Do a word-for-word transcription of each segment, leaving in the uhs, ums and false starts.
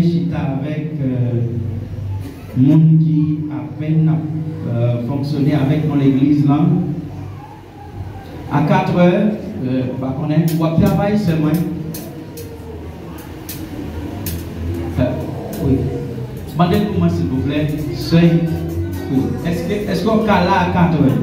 Chita avèk, euh, moun ki apèn ap, euh, fonksyone avèk nou legliz lan. A katrè, euh, m pa konnen, w ap travay, sè mwen? Euh, wi. Mande l pou mwen, silvouplè, sè. Wi. Èske, èske w ka la a katrè?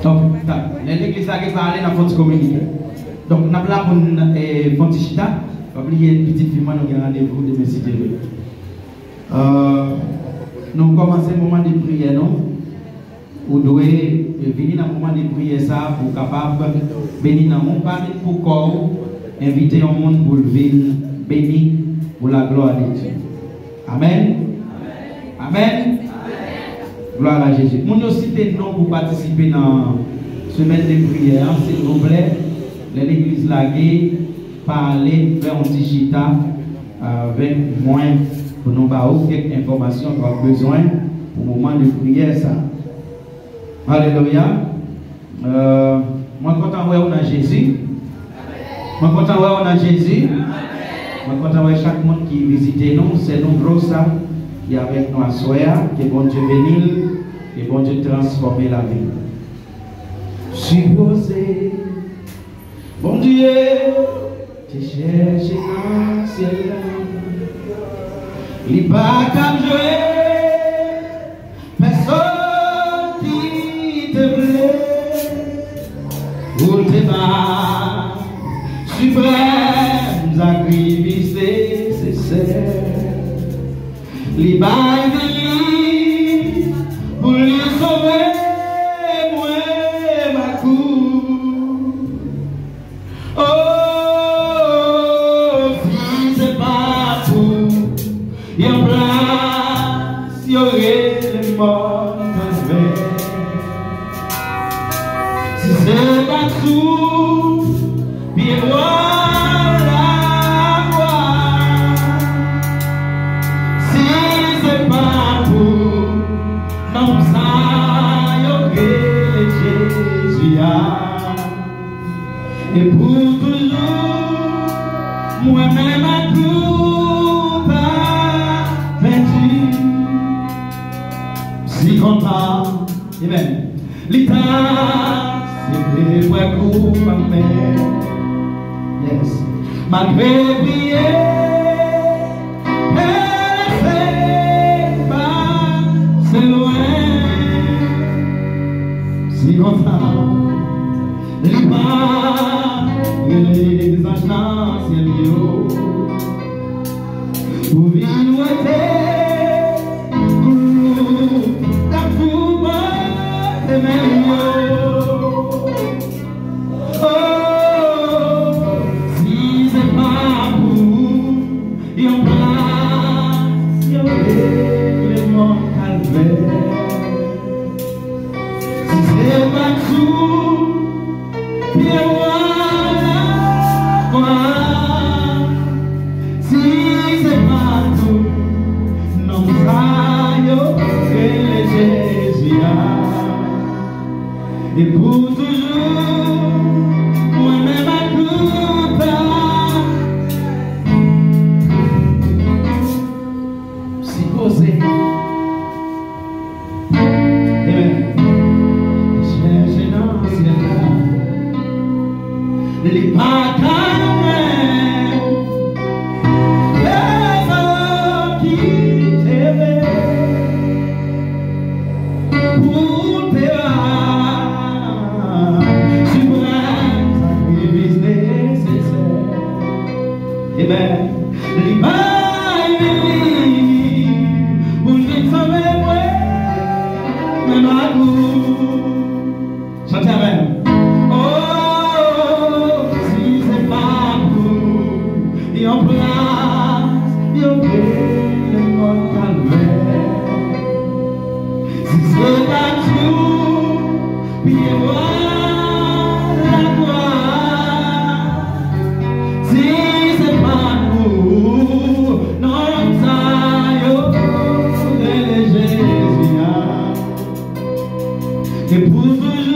Donk, ta, lè legliz la gen pale, n ap fè yon ti kominike. Donk, n ap la pou n, eh, fè yon ti chita. Pa bliye, pitit fi mwen, nou gen randevou demen, si Dye vle. Euh, nou kòmanse moman de priyè nou. Ou dwe, eh, vini nan moman de priyè sa a pou w kapab beni nanm ou. Pa vin pou kò w, envite yon moun pou l vin beni pou la glwa de Dye. Amèn. Amèn. Glwa a Jezi. Moun yo site non pou patisipe nan semèn de priyè an, silvouplè. Lè legliz lage, pa ale, fè yon ti chita avèk mwen pou nou ba ou kèk enfòmasyon ke w ap bezwen pou moman de priyè sa. Alelouya. Euh, mwen kontan wè w nan Jezi. Mwen kontan wè w nan Jezi. Mwen kontan wè chak moun ki vizite nou. Sè nou Rosa ki avèk nou aswè a. Ke Bondye beni l. Ke Bondye transfòme lavi l. Sipoze Bondye te chèche nan syèl la. Li pa t ap jwe pèsonn ki te vle. Ou te bay siprèm sakrifis nesesè. Li bay vi li pou li sove mwen ak ou. Oh, si se pa pou yon plas yo rele mò Kalvè. Si se pa sou pye bwa lakwa, si se pa pou non sa yo rele Jezi a, e pou toujou, mwen menm ak ou ta pèdi. Si kontan, amen. Li ta sele pwè kou pa mè. Yes. Malgre priye, pèse pase lwen. Si kontan, li pa rele zanj nan syèl yo. Ou vin rete klou, ta pou pote men yo. Oh, si se pa pou yon plas yo rele mò Kalvè. Si se pa sou pye bwa lakwa, si se pa pou non sa yo rele Jezi a, e pou toujou, mwen menm ak ou ta sipoze. Amen. Chèche nan syèl la. Li pa ka wè lèzòm ki te leve pou te bay siprèm sakrifis nesesè. Amen. Li bay vi li pou l vin sove mwen, menm ak ou. Chante avè m. Oh, si se pa pou yon plas yo rele mò Kalvè. Si se pa sou pye bwa lakwa, si se pa pou non sa yo rele Jezi a, e pou toujou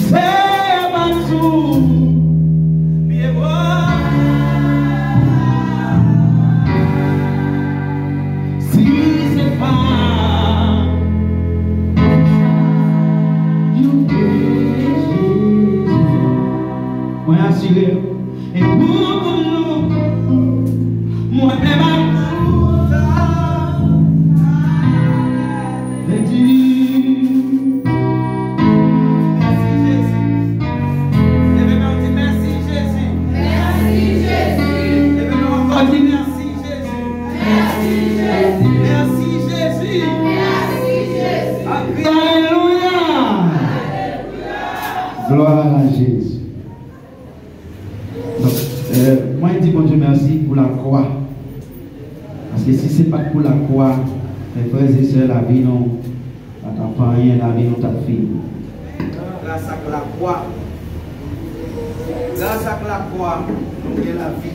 Se pa sou pye bwa. Si se pa yon pye Jezi. Mwen asire w. E pou tout nou, mwen menm ak ou ta pèdi. Mèsi, Jezi. Leve men w, di, "Mèsi, Jezi." Mèsi, Jezi. Leve men w ankò, di, "Mèsi, Jezi." Mèsi, Jezi. Mèsi, Jezi. Mèsi, Jezi. Alelouya. Glwa a Jezi. Donk, euh, mwen di Bondye mèsi pou lakwa. Paske si se pa t pou lakwa, mes frères et sœurs, lavi nou pa t ap anyen, lavi nou t ap fini. Gras ak lakwa, gras ak lakwa, nou gen lavi.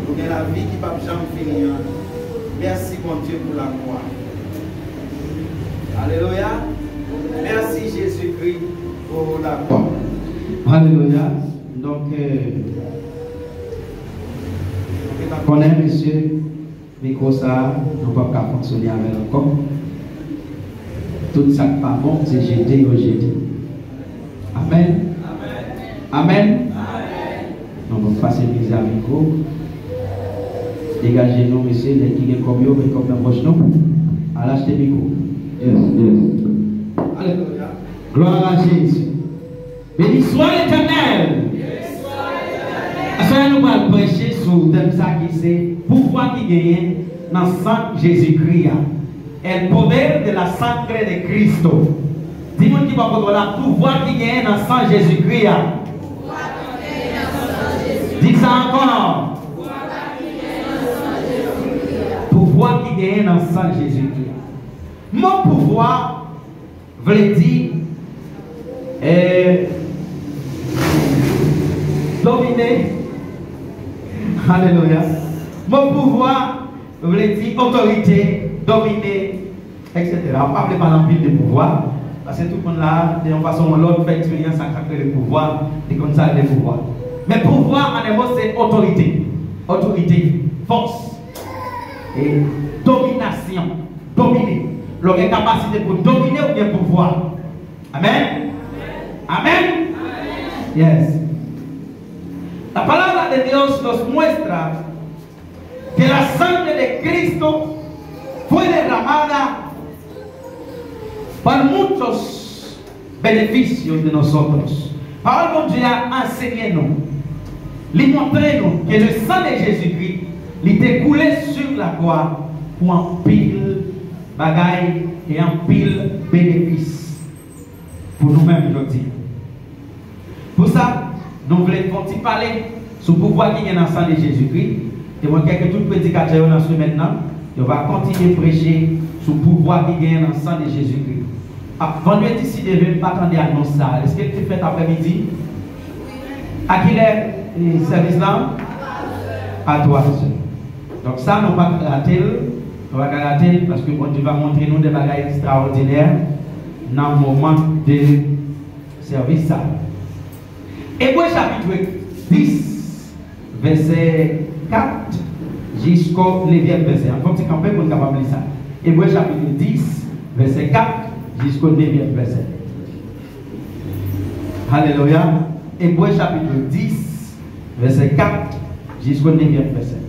Nou gen lavi ki p ap janm fini an. Mèsi Bondye pou lakwa. Alelouya. Mèsi Jezikri pou lakwa. Alelouya. Donk, euh, nou te pa konnen, mesye, mikwo sa a, nou p ap ka fonksyone avè l ankò. Tout sa k pa bon, se jete yo jete. Amèn. Amèn. Donk, nou pase mize a mikwo. Degaje nou, mesye, nèg ki gen kòb yo, met kòb nan pòch nou. Al achte mikwo. Yes, yes. Alelouya. Glwa a Jezi. Beni swa Letènèl! Aswè a nou pral preche sou tèm sa ki se pouvwa ki genyen nan san Jezikri a. El poder de la sangre de Cristo. Di moun ki bò kote w la, pouvwa ki genyen nan san Jezikri a. Di sa ankò. Pouvwa ki genyen nan san Jezikri a. Mo pouvwa vle di, eh, domine. Alelouya. Mo pouvwa vle di otorite, domine, etsetera. M pa vle pale anpil de pouvwa, paske tout moun la, de yon fason ou yon lòt, fè eksperyans ak sa k rele pouvwa, li konn sa rele pouvwa. Men pouvwa, an de mo, se otorite. Otorite, fòs, e dominasyon, domine. Lè w gen kapasite pou domine, ou gen pouvwa. Amèn? Amèn? Yes. La palabra de Dios nos muestra que la sangre de Cristo fue derramada para muchos beneficios de nosotros. Pawòl Bondye a ansenye nou. Li montre nou ke le sang de Jésus-Christ, li te koule sur la croix pou anpil bagay e anpil benefis pou nou menm jodi a. Pou sa, nou vle fè yon ti pale sou pouvwa ki gen nan san de Jezikri. E mwen kwè ke tout predikatè yo nan semèn nan, yo va kontinye preche sou pouvwa ki gen nan san de Jezikri. A, vandredi, si Dye vle, m pa tande anons sa. Èske l te fèt aprèmidi? A kilè, eh, sèvis lan? A twa zè. Donk sa, nou pa ka rate l. Nou pa ka rate l, paske Bondye va montre nou de bagay ekstraòdinè nan moman de sèvis sa. Ebre chapit dis, vèsè kat jisko nevyèm vèsè. Ann fè yon ti kanpe pou n kapab li sa. Ebre chapit dis, vèsè kat jisko nevyèm vèsè. Alelouya. Ebre chapit dis, vèsè kat jisko nevyèm vèsè.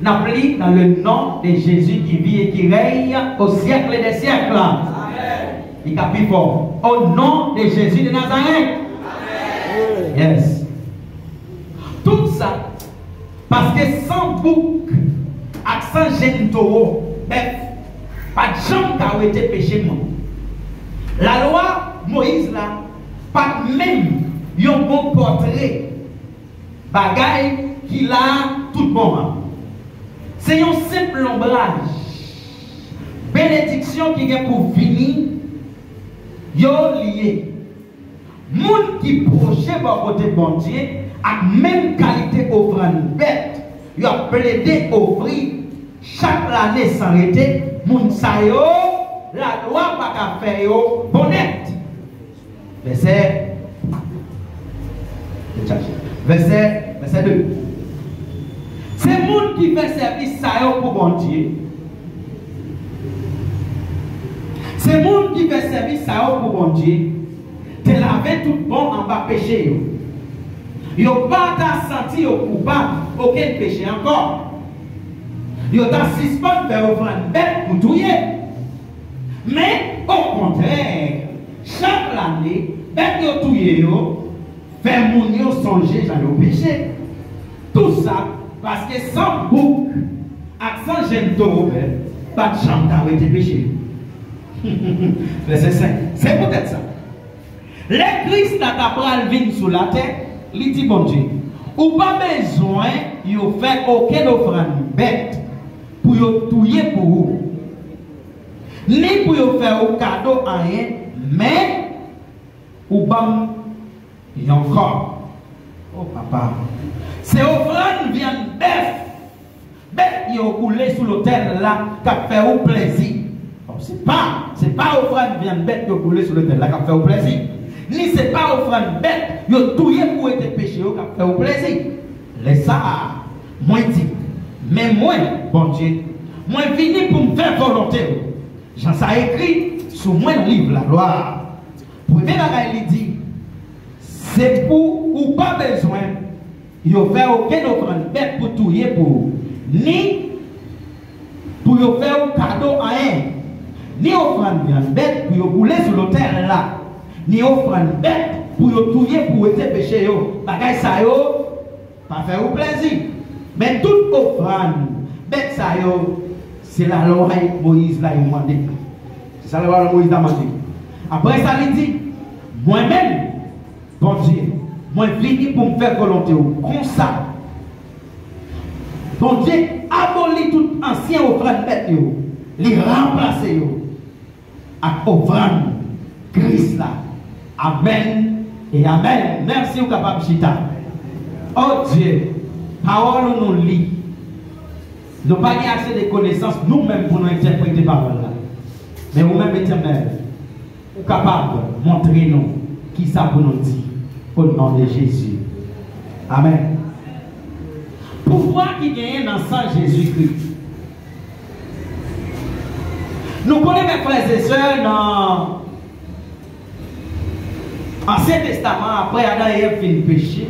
N ap li dans le nom de Jésus qui vit et qui règne au siècle des siècles. Amèn. Li ka pi fò. Au nom de Jésus de Nazareth. Amèn. Yes. Tout sa, paske san bouk ak san jenn towo, bèf, pa t janm ka wete peche m. Lalwa Moyiz la pa t menm yon bon pòtre bagay ki la a tout bon an. Se yon senp lonbraj benediksyon ki gen pou vini yo li ye. Moun ki pwoche bò kote Bondye ak menm kalite ofrann bèt y ap plede ofri chak lane san rete, moun sa yo, lalwa pa ka fè yo bonèt. Vèsè Vèsè, vèsè de. Se moun ki fè sèvis sa yo pou Bondye. Se moun ki fè sèvis sa yo pou Bondye te lave tout bon anba peche yo. Yo pa ta santi yo koupab okenn peche ankò. Yo ta sispann fè ofrann bèt pou touye. Men, okontrè, chak lane, bèt yo touye yo fè moun yo sonje jan yo peche. Tou sa paske san bouk ak san jenn towo bèt pa t janm ta wete peche. Vèsè senk. Se poutèt sa, lè Kris la ta pral vin sou latè, li di Bondye, ou pa bezwen yo fè okenn ofrann bèt pou yo touye pou ou, ni pou yo fè ou kado anyen, men ou ban m yon kò. O papa, se ofrann vyann bèf, bèt yo boule sou lotèl la k ap fè ou plèzi. Bon, se pa, se pa ofrann vyann bèt yo boule sou lotèl la k ap fè ou plèzi, ni se pa ofrann bèt yo touye pou wete peche yo k ap fè ou plèzi. Lè sa a, mwen di, men mwen, Bondye, mwen vini pou m fè volonte w, jan sa ekri sou mwen nan liv lalwa a. Premye bagay li di, se pou ou pa bezwen yo fè okenn ofrann bèt pou touye pou ou, ni pou yo fè ou kado anyen, ni ofrann vyann bèt pou yo boule sou lotèl la, ni ofrann bèt pou yo touye pou wete peche yo. Bagay sa yo pa fè ou plèzi. Men tout ofrann bèt sa yo, se lalwa Moyiz la yo mande. Se sa lalwa Moyiz la mande. Apre sa, li di, mwen menm, Bondye, mwen vini pou m fè volonte w. Konsa, Bondye aboli tout ansyen ofrann bèt yo, li ranplase yo ak ofrann Kris la. Amèn e amèn. Mèsi, ou kapab chita. O Dye, pawòl ou nou li, nou pa gen ase de konesans nou menm pou nou entèprete pawòl la. Men ou menm, Etènèl, ou kapab montre nou kisa pou nou di, o non de Jezi. Amèn. Pouvwa ki genyen nan san Jezikri. Nou konnen, men frè e sè, nan Ansyen Testaman, apre Adan e Èv fin peche,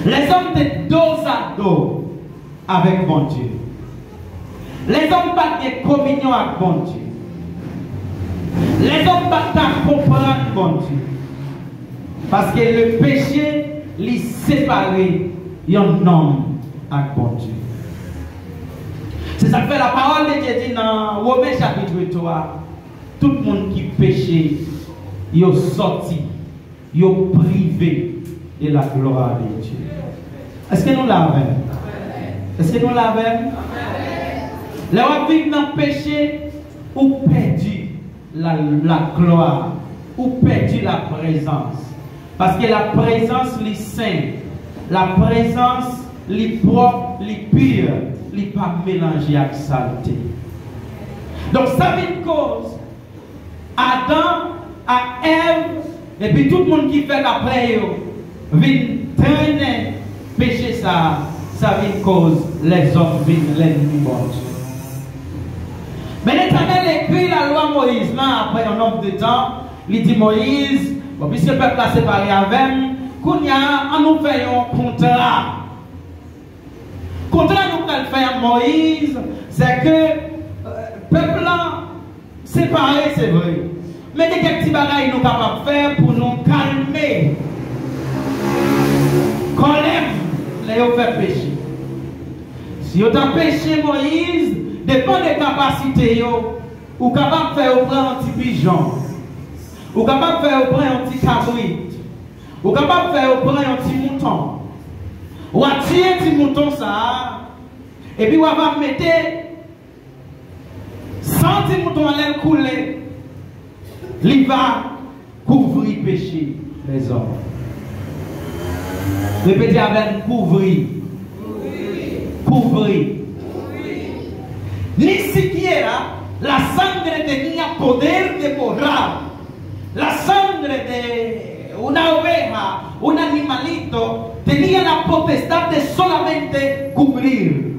lèzòm te dozado avèk Bondye. Lèzòm pa t gen kominyon ak Bondye. Lèzòm pa t ka konprann Bondye. Paske le peche, li separe yon nonm ak Bondye. Se sa k fè lapawòl de Dye di nan Women chapit twa, tout moun ki peche, yo sòti, yo prive de la gloire de Dieu. Èske nou la avè m? Èske nou la avè m? Lè w ap viv nan peche, ou pèdi la, la gloire, ou pèdi la prezans. Paske la prezans li sen, la prezans li pwòp, li pi, li pa melanje ak salte. Donk, sa vin koz Adan ak Èv, epi tout moun ki fèt apre yo, vin trennen peche sa a, sa vin koz lèzòm vin lènmi Bondye. Men Letènèl ekri lalwa Moyiz lan apre yon nonb de tan, li di Moyiz, bon, piske pèp la separe avè m, kounye a, an nou fè yon kontra. Kontra nou pral fè ak Moyiz, se ke, euh, pèp lan separe, se vre. Men gen kèk ti bagay nou kapab fè pou nou kalme kòlè m lè yo fè peche. Si yo ta peche, Moyiz, depann de kapasite yo, ou kapab fè yo pran yon ti pijon. Ou kapab fè yo pran yon ti kabrit. Ou kapab fè yo pran yon ti mouton. W a tiye ti mouton sa a, epi w a va mete san ti mouton an, lè l koule, li va kouvri peche lèzòm. Repete avè m, kouvri. Kouvri. Ni siquiera la sangre tenía poder de borrar la sangre de una oveja, un animal potestad de solamente cubrir.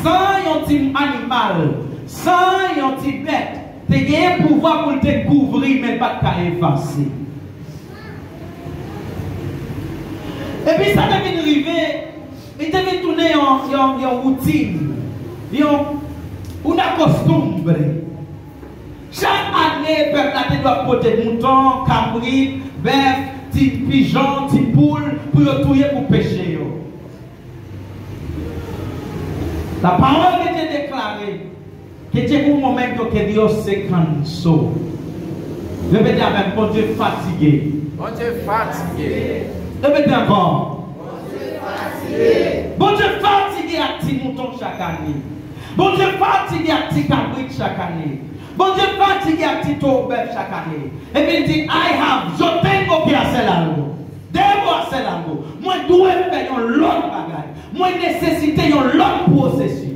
San yon ti animal, san yon ti bèt, te genyen pouvwa pou l te kouvri, men l pa t ka efase. Epi sa te vin rive, li te vin tounen yon, yon, yon woutin, yon, una costumbre. Chak ane, pèp la te dwe ap pote mouton, kabrit, bèf, ti pijon, ti poul pou yo touye pou peche yo. La parole de Dieu déclare que llegó un momento que Dios se cansó. Repete avè m, Bondye fatige. Bondye fatige. Repete ankò. Bondye fatige. Bondye fatige ak ti mouton chak ane. Bondye fatige ak ti kabrit chak ane. Bondye fatige ak ti towo bèf chak ane. Epi l di, "I have, yo tengo que hacer algo. Debo hacer algo. Mwen dwe fè yon lòt bagay. Mwen nesesite yon lòt pwosesis."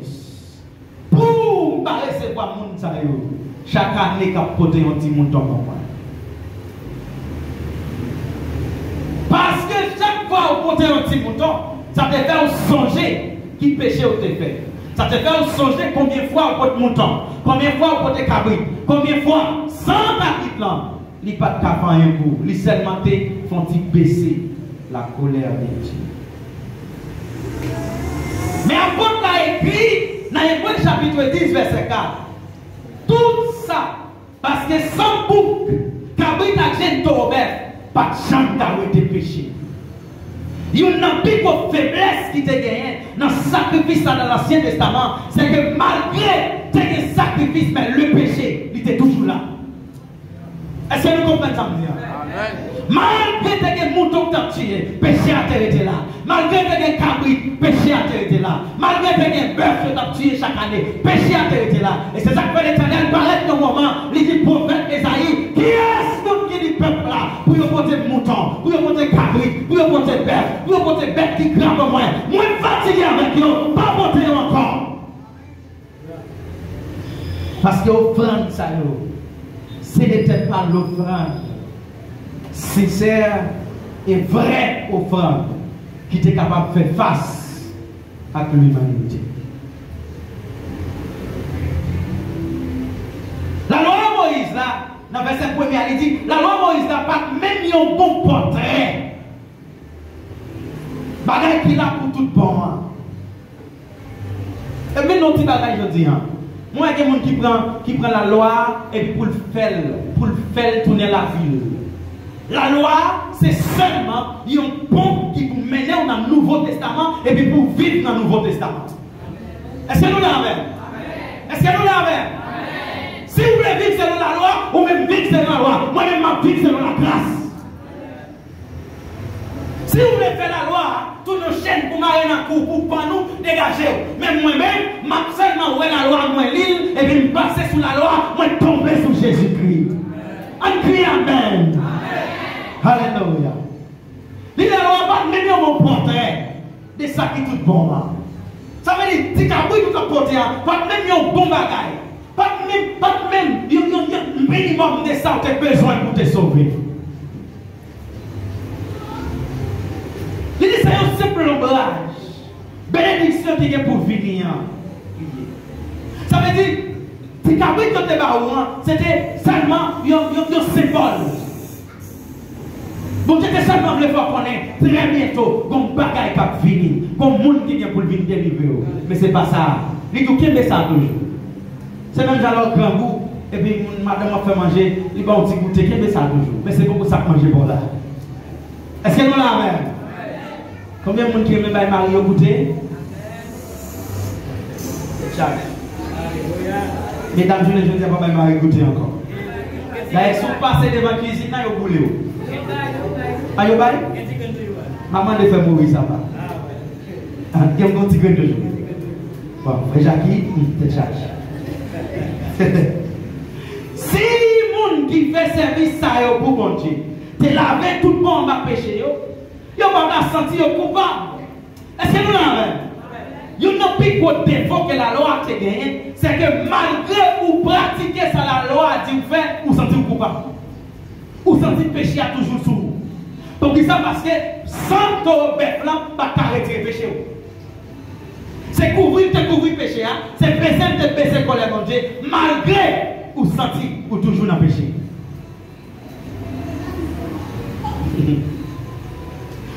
Pou m pa resevwa moun sa yo, chak ane k ap pote yon ti mouton ban mwen. Paske chak fwa ou pote yon ti mouton, sa te fè w sonje ki peche w te fè. Sa te fè w sonje konbyen fwa w pote mouton, konbyen fwa w pote kabrit, konbyen fwa san kabrit lan, li pa t ka fè anyen pou ou. Li sèlman te fè yon ti bese la colère de Dieu. Men apot la ekri nan Ebre chapit dis, vèsè kat, tout sa, paske san bouk, kabrit ak jenn towo bèf pa t janm ta rete peche. Youn nan pi gwo feblès ki te genyen nan sakrifis la nan Ansyen Testaman, se ke malgre te gen sakrifis, men le peche, li te toujou la. Èske nou konprann sa m di an? Amèn. Malgre te gen mouton k t ap tiye, peche a te rete la. Malgre te gen kabrit, peche a te rete la. Malgre te gen bèf yo t ap tiye chak ane, peche a te rete la. E se sa k fè Letènèl parèt yon moman, li di pwofèt Ezayi, "Kiyès moun ki di pèp la pou yo pote mouton, pou yo pote kabrit, pou yo pote bèf, pou yo pote bèt ki gra ban mwen? Mwen fatige avèk yo, pa pote yo ankò." Paske ofrann sa yo, se n'était pas l'offrande sincère et vraie offrande ki te kapab fè fas ak limanite. Lalwa Moyiz la, nan vèsè premye a, li di, lalwa Moyiz la pa t menm yon bon pòtrè bagay ki la pou tout bon an. Epi nou ti bagay jodi an. Mwen gen moun ki pran, ki pran lalwa a epi pou l fè l, pou l fè l tounen lavi l. Lalwa a se sèlman yon pon ki pou mennen w nan Nouvo Testaman epi pou w viv nan Nouvo Testaman. Èske nou la avè m? Èske nou la avè m? Si w vle viv selon lalwa, ou menm viv selon lalwa. Mwen menm m ap viv selon lagras. Si w vle fè lalwa a tounen yon chèn pou mare nan kou w, pou pann ou, degaje w. Men mwen menm, m ap sèlman wè lalwa a, mwen li l, epi m pase sou lalwa a, mwen tonbe sou Jezikri. Ann kriye amèn. Alelouya. Li lalwa a pa t menm yon bon pòtrè de sa ki tout bon an. Sa vle di, ti kabrit ou t ap pote a, pa t menm yon bon bagay. Pa t menm, pa t menm yon, yon, yon minimòm de sa w te bezwen pou w te sove. Li di se yon senp lonbraj benediksyon ki gen pou vini an. Sa vle di, ti kabrit yo te ba ou an, se te sèlman yon, yon, yon senbòl. Bondye te sèlman vle fè w konnen, trè byento, gon bagay k ap vini, gon moun ki gen pou l vin delivre w. Men se pa sa. Li di w kenbe sa toujou. Se menm jan lè w grangou, epi moun, madanm w ap fè manje, li ba w ti goute, kenbe sa toujou. Men se poko sa k manje ba w la. Èske nou la avè m? Konbyen moun ki renmen bay mari yo goute? Tèt chaje. Medam, jounen jodi a pa bay mari goute ankò. Dayè, si w pase devan kwizin nan, yo boule w. A, yo bay? M ap mande frè Moris apa. A, gen yon ti grenn toujou. Bon, frè Jaki, hmm, tèt chaje. Si moun ki fè sèvis sa yo pou Bondye te lave tout bon anba peche yo, yo pa ta santi yo koupab. Èske nou la avè m? Youn nan pi gwo defo ke lalwa a te genyen, se ke malgre ou pratike sa lalwa a di w fè, ou santi w koupab. Ou santi peche a toujou sou ou. Poukisa? Paske san towo bèf lan pa ka retire peche w. Se kouvri l te kouvri peche a, se bese l te bese kòlè Bondye, malgre ou santi ou toujou nan peche.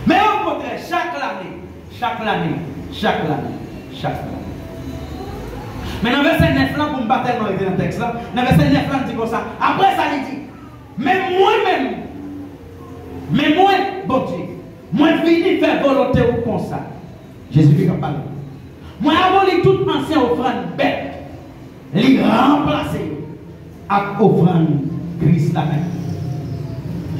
Men okontrè, chak lane, chak lane, chak lane, chak lane. Men nan vèsè nèf lan, pou m pa tèlman rete nan tèks lan, nan vèsè nèf lan, li di konsa, apre sa, li di, men mwen menm, men mwen, Bondye, mwen vini fè volonte w konsa. Jezikri k ap pale. Mwen aboli tout ansyen ofrann bèt. Li ranplase yo ak ofrann Kris la menm.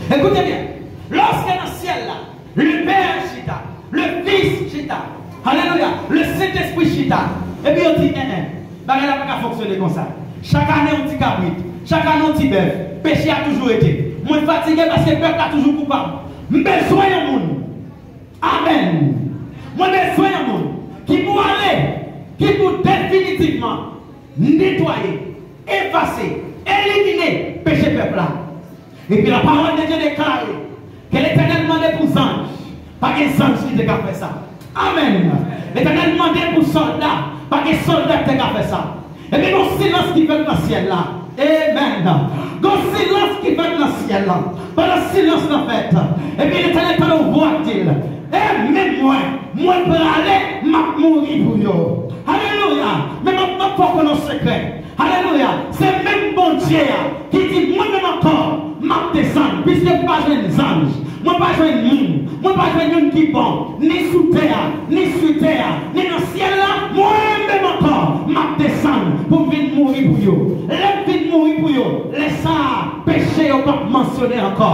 Ekoute byen, lòske nan syèl la, le Père chita, le Fils chita, alelouya, le Sentespri chita, epi yo di, en, en, bagay la pa ka fonksyone konsa. Chak ane yon ti kabrit, chak ane yon ti bèf, peche a toujou rete. Mwen fatige paske pèp la toujou koupab. M bezwen yon moun. Amèn. Mwen bezwen yon moun ki pou ale, ki pou definitivman netwaye, efase, elimine peche pèp la. Epi la pawòl de Dye deklare ke Letènèl mande pou zanj, pa gen zanj ki te ka fè sa. Amèn. Letènèl mande pou sòlda, pa gen sòlda ki te ka fè sa. Epi gon silans ki fèt nan syèl la. Amèn. Gon silans ki fèt nan syèl la. Pandan silans lan fèt, epi Letènèl tande yon vwa k di l, e men mwen, mwen prale, m ap mouri pou yo. Alelouya. Men m ap, m ap fè w konnen yon sekrè. Alelouya. Se menm Bondye a ki di, mwen menm ankò, m ap desann, piske m pa jwenn zanj, mwen pa jwenn moun, mwen pa jwenn youn ki bon, ni sou tè a, ni sou tè a, ni nan syèl la, mwen menm ankò, m ap desann pou m vin mouri pou yo. Lè m vin mouri pou yo, lè sa a, peche yo p ap mansyone ankò.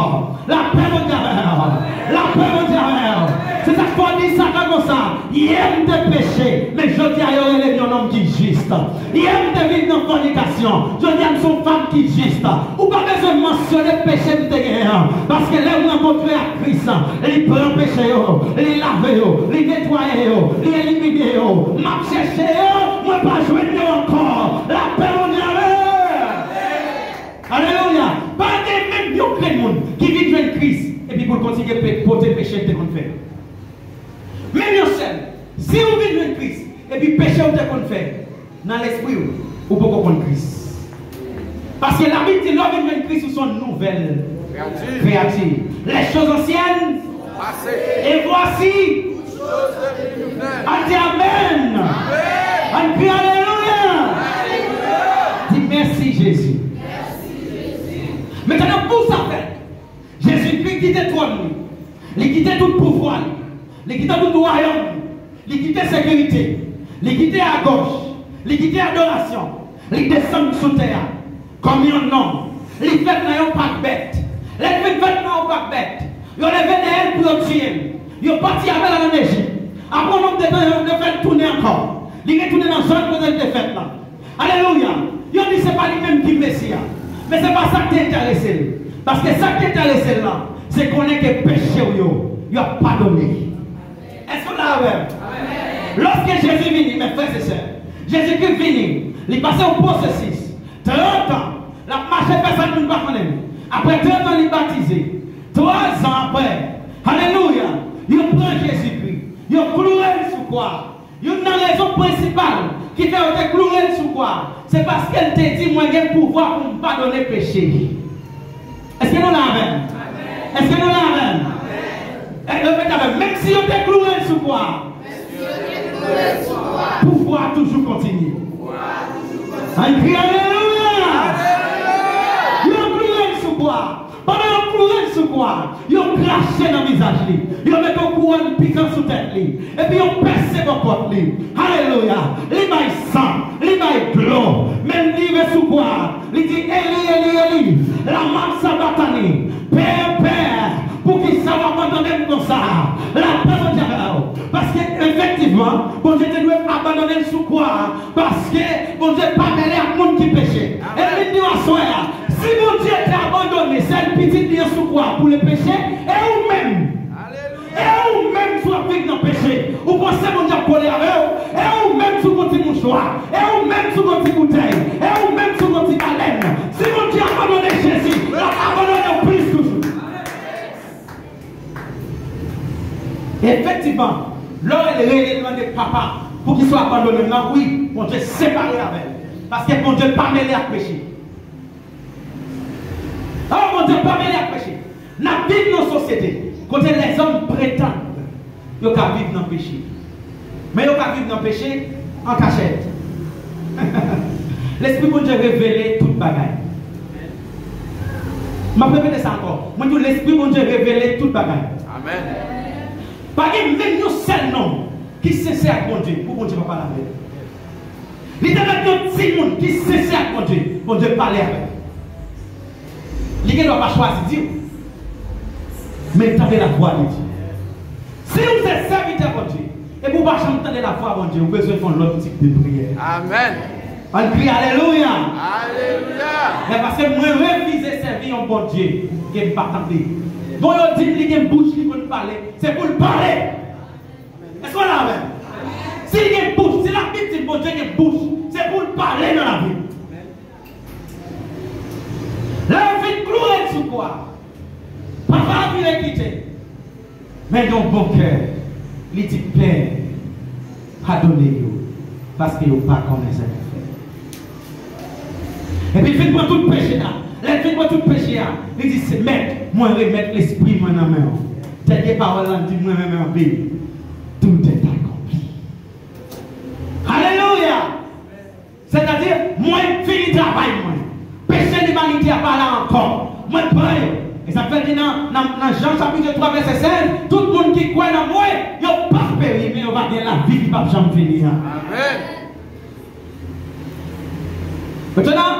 Lapè Bondye avè w. Lapè Bondye avè w. Se sa k fè w di Satan konsa, yè m te peche, men jodi a yo rele m yon nonm ki jis. Yè m te viv nan fònikasyon, jodi a m se yon fanm ki jis. Ou pa bezwen mansyone peche m te genyen an, paske lè m rankontre ak Kris, li pran peche yo, li lave yo, li netwaye yo, li elimine yo. M ap chèche yo, mwen pa jwenn yo ankò. Lapè Bondye avè w. Alelouya. Pa gen menm yon grenn moun ki vin jwenn Kris epi pou l kontinye pe-, pote peche l te konn fè. Menm yon sèl. Si ou vin jwenn Kris epi peche ou te konn fè, nan lespri w, ou poko konn Kris. Paske Labib di, lè w vin jwenn Kris, ou se yon nouvèl kreyati. Les choses anciennes sont passées. Et voici, toutes choses devenues nouvelles. Al di amèn. Amèn. Ann kriye alelouya. Alelouya. Di mèsi, Jezi. Mèsi, Jezi. Mentnan, pou sa fèt, Jezikri kite twòn li. Li kite tout pouvwa li. Li kite tout wayòm li. Li kite sekirite. Li kite agòch. Li kite adorasyon. Li desann sou tè a kòm yon nonm. Li fèt nan yon pak bèt. Lè l fin fèt nan yon pak bèt, yo leve dèyè l pou yo tiye l. Yo pati avè l al ann Ejip. Apre yon nonm de tan, yo, yo fè l tounen ankò. Li retounen nan zòn kote l te fèt la. Alelouya! Yo di se pa li menm ki Mesi a. Men se pa sa k te enterese l. Paske sa k te enterese l la, se konnen ke peche w yo, y ap padone. Èske w la avè m? Lòske Jezi vini, mes frères et sœurs, Jezikri vini, li pase yon pwosesis. Trant an, l ap mache, pèsonn moun pa konnen l. Apre trant an, li batize. Twa zan apre, alelouya, yo pran Jezikri, yo kloure l sou kwa. Youn nan rezon prensipal ki fè yo te kloure l sou kwa, se paske l te di, mwen gen pouvwa pou m padone peche. Èske nou la avè m? Èske nou la avè m? E, repete avè m. Menm si yo te kloure l sou kwa, pouvwa a toujou kontinye. Ann kriye alelouya! Yo kloure l sou kwa. Pandan yo kloure l sou kwa, yo krache nan vizaj li. Yo mete yon kouwòn pikan sou tèt li. Epi yo pèse bò kòt li. Alelouya! Li bay san, li bay dlo. Men li rive sou kwa, li di, Eli, Eli, Eli, lama sabakthani? Pè, Pè, poukisa w abandone m konsa? Lapè Bondye avè w. Paske efektivman, Bondye te dwe abandone l sou kwa a. Paske Bondye pa mele ak moun ki peche. E li di w aswè a, si Bondye te abandone sèl pitit li an sou kwa pou le peche, e ou menm? E ou menm si w ap viv nan peche, ou panse Bondye ap kole avè w? E ou menm si w gon ti mouchwa? E ou menm si w gon ti boutèy? E ou menm si w gon ti balèn? Si Bondye abandone Jezi, l ap abandone w plis toujou. Amen. Efektivman, lè w rele l mande papa, poukisa w abandone m nan, wi, Bondye separe avè l. Paske Bondye pa mele ak peche. Oh, Bondye pa mele ak peche. N ap viv nan sosyete kote lèzòm pretann yo ka viv nan peche. Men yo ka viv nan peche an kachèt. Lespri Bondye revele tout bagay. M ap repete sa ankò. Mwen di w, Lespri Bondye revele tout bagay. Amèn. Pa gen menm yon sèl nonm ki sensè ak Bondye pou Bondye pa pale avè l. Li te mèt yon timoun ki sensè ak Bondye, Bondye pale avè l. Li gen dwa pa chwazi di w, men tande lavwa de Dye. Si w se sèvitè Bondye, epi w pa janm tande lavwa Bondye, ou bezwen fè yon lòt tip de priyè. Amèn. Ann kriye alelouya. Alelouya. Men paske mwen refize sèvi yon Bondye ke m pa tande. Bon, yo di m li gen bouch, li konn pale, se pou l pale. Èske w la avè m? Si l gen bouch, si Labib di Bondye gen bouch, se pou l pale nan lavi w. Lè yo fin kloure l sou kwa, papa a vire kite. Men yon bon kè, li di, Pè, padone yo, paske yo pa konnen sa y ap fè. Epi l fin pran tout peche a. Lè l fin pran tout peche a, li di, Se Mèt, mwen remèt lespri mwen nan men w. Dènye pawòl la, l di, Mwen renmen anpil. Tout est accompli. Alelouya! Sètadi, mwen fini travay mwen. Peche limanite a pa la ankò. Mwen pran yo. E sa k fè l di nan, nan, nan Jan chapit twa vèsè sèz, tout moun ki kwè nan mwen, yo p ap peri, men yo va gen lavi ki p ap janm fini an. Amèn. Mentnan,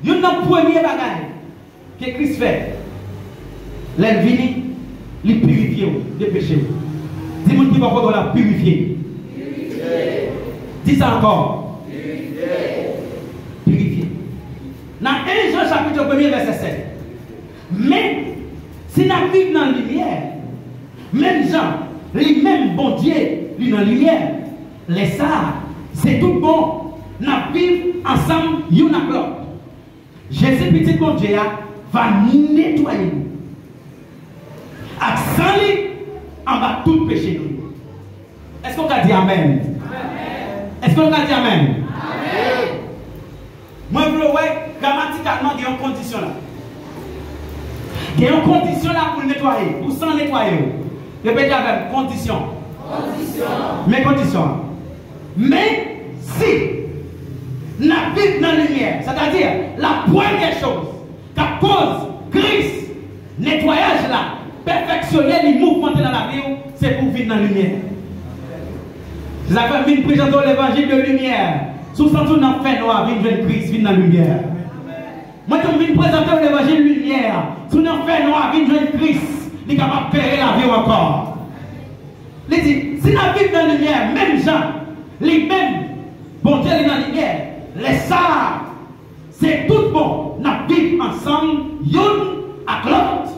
youn nan premye bagay ke Kris fè, lè l vini, li pirifye w de peche w. Di moun ki bò kote w la, pirifye. Di sa ankò. Pirifye. Nan en Jan chapit premye vèsè sèt. Men, si n ap viv nan limyè, menm jan li menm Bondye li nan limyè, lè sa a, se tout bon, n ap viv ansanm youn ak lòt. Jezi, Pitit Bondye a, va netwaye nou ak san li anba tout peche nou yo. Èske w ka di amèn? Èske w ka di amèn? Mwen vle w wè, gramatikalman, gen yon kondisyon la. Gen yon kondisyon la pou l netwaye, pou san netwaye w. Repete avè m, kondisyon. Men kondisyon an. Men si n ap viv nan limyè, sètadi la premyè choz k ap koz Kris, netwayaj la, pèfeksyone li, mouvmante nan lavi w, se pou w vin nan limyè. Se sa k fè m vin prezante w levanjil de limyè. Si w santi w nan fènwa, vin jwenn Kris, vin nan limyè. Mwen tou m vin prezante w levanjil limyè a. Si w nan fènwa, vin jwenn Kris. Li kapab klere lavi w ankò. Li di, si n ap viv nan limyè, menm jan li menm, Bondye li nan limyè, lè sa a, se tout bon, n ap viv ansanm youn ak lòt.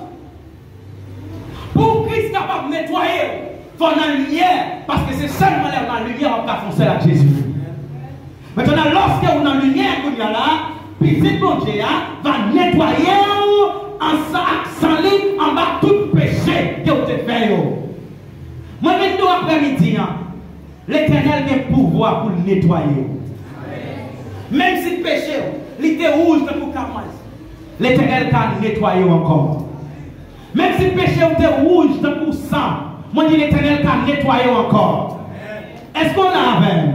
Pou Kris kapab netwaye w, fò w nan limyè, paske se sèlman lè w nan limyè w ap ka fè yon sèl ak Jezi. Mentnan, lòske w nan limyè kounye a la, Pitit Bondye a va netwaye w ansanm ak san li anba tout peche ke w te fè yo. Mwen vin di w aprèmidi an, Letènèl gen pouvwa pou l netwaye w. Menm si peche w, li te wouj tankou kamwaz, Letènèl ka netwaye w ankò. Menm si peche w te wouj tankou san, mwen di Letènèl ka netwaye w ankò. Èske w la avè m?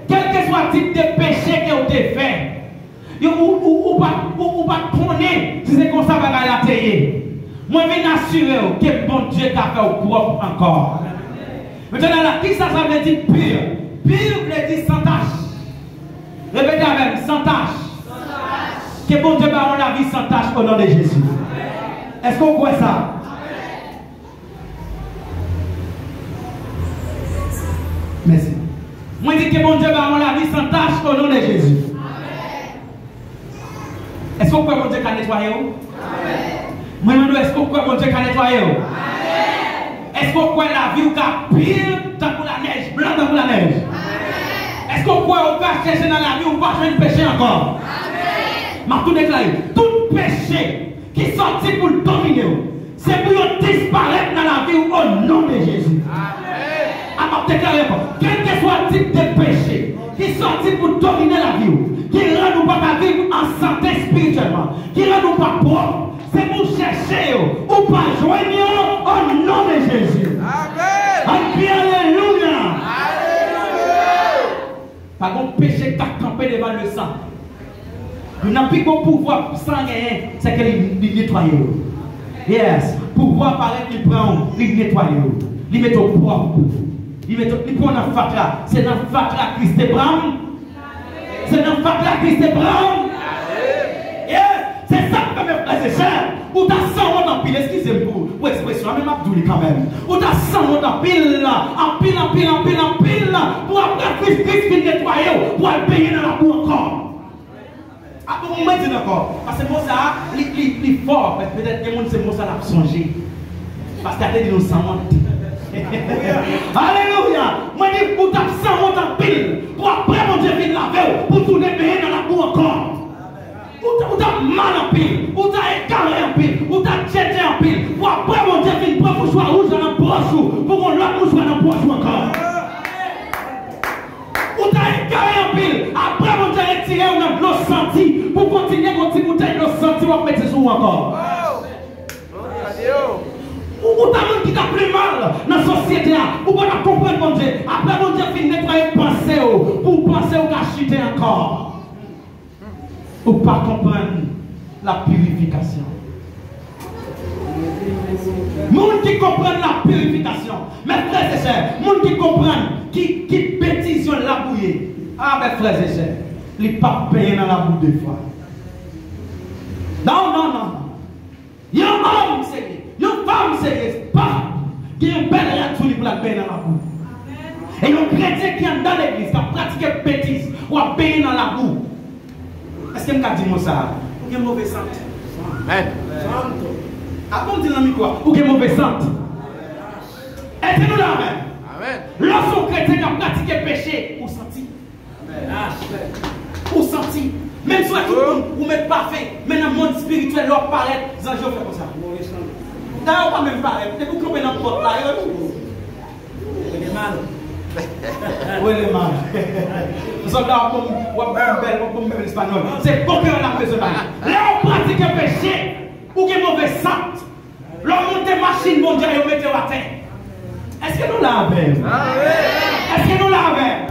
Kèlkeswa tip de peche ke w te fè, yo, ou, ou, ou pa, ou, ou pa t konnen si se konsa bagay la te ye. Mwen vin asire w ke Bondye ka fè w pwòp ankò. Mentnan la, kisa sa vle di pur? Pur vle di san tach. Repete avè m, san tach. Ke Bondye ba w yon lavi san tach o non de Jezi. Èske w kwè sa? Mèsi. Mwen di ke Bondye ba w yon lavi san tach o non de Jezi. Èske w kwè Bondye ka netwaye w? Mwen mande w, èske w kwè Bondye ka netwaye w? Èske w kwè lavi w ka pur tankou lanèj, blan tankou lanèj? Èske w kwè ou ka chèche nan lavi w, ou pa jwenn peche ankò? M ap tou deklare, tout peche ki sòti pou l domine w, Se pou yo disparèt nan lavi w, o non de Jezi. Amèn. A, m ap deklare ankò, kèlkeswa tip de peche ki sòti pou domine lavi w, ki rann ou pa ka viv an sante espirityèlman, ki rann ou pa pwòp, se pou w chèche yo, ou pa jwenn yo, o non de Jezi. Amèn. Ann kriye alelouya. Alelouya. Pa gen peche k ka kanpe devan lesan. Youn nan pi gwo pouvwa san genyen, se ke li, li netwaye yo. Yes, pouvwa parèt li pran w, li netwaye w. Li mete w pwòp. Li mete w, li pran w nan fatra. Se nan fatra Kris te pran m. Se nan fatra Kris te pran m. Yes, se sa k fè, frè e sè, ou ta sanwont anpil, eskize m pou, pou ekspresyon an, men m ap di w li kanmenm. Ou ta sanwont anpil, anpil, anpil, anpil, anpil, pou apre Kris, Kris vin netwaye w, pou al benyen nan labou ankò. A, pou mwen di l ankò, paske mo sa a, li, li, li fò, petèt gen moun se mo sa l ap sonje. Pastè a te di nou sanwont. Alelouya! Mwen di, ou t ap sanwont anpil, pou apre Bondye vin lave w, pou tounen benyen nan labou ankò. Ou ta, ou ta mal anpil, ou ta egare anpil, ou ta tchetche anpil. Pou apre Bondye vin pran mouchwa wouj la nan pòch ou, pou gon lòt mouchwa nan pòch ou ankò. Ou ta egare anpil, apre Bondye retire w nan dlo santi, pou kontinye gon ti boutèy dlo santi w ap mete sou ou ankò. Ou, ou ta moun ki ta pi mal nan sosyete a, ou pa t ap konprann Bondye. Apre Bondye fin netwaye panse w, pou panse w ka chite ankò. Ou pa konprann la purification. Moun ki konprann la purification, mes frères et sœurs, moun ki konprann ki, ki betiz yon labou ye, a, mes frères et sœurs, li p ap benyen nan labou de fwa. Non, non, non, non. Yon òm serye, yon fanm serye, pa gen yon bèl rad sou li pou l al benyen nan labou. E yon kretyen ki anndan legliz, k ap pratike betiz, w ap benyen nan labou. Èske m ka di mo sa a? Ou gen move sant. Amèn. A, bon, m di l nan mikwo a, ou gen move sant. Èske nou la avè m? Amèn. Lè w se yon kretyen k ap pratike peche, ou santi. Ou santi. Menm si w wè tout moun, ou met pafen, men nan mond espirityèl, lè w ap parèt, zanj yo fè konsa. Dayè, ou pa menm parèt. Depi w kanpe nan pòt la, yo, ou rele mal. Ou rele mal. Sòlda, w ap bon, w ap bon bèl, w ap bon bèl espanyòl. Se bon kreyòl la bezwen bay. Lè w pratike peche, ou gen move sant. Lè w monte machin Bondye a, yo mete w atè. Èske nou la avè m? Èske nou la avè m?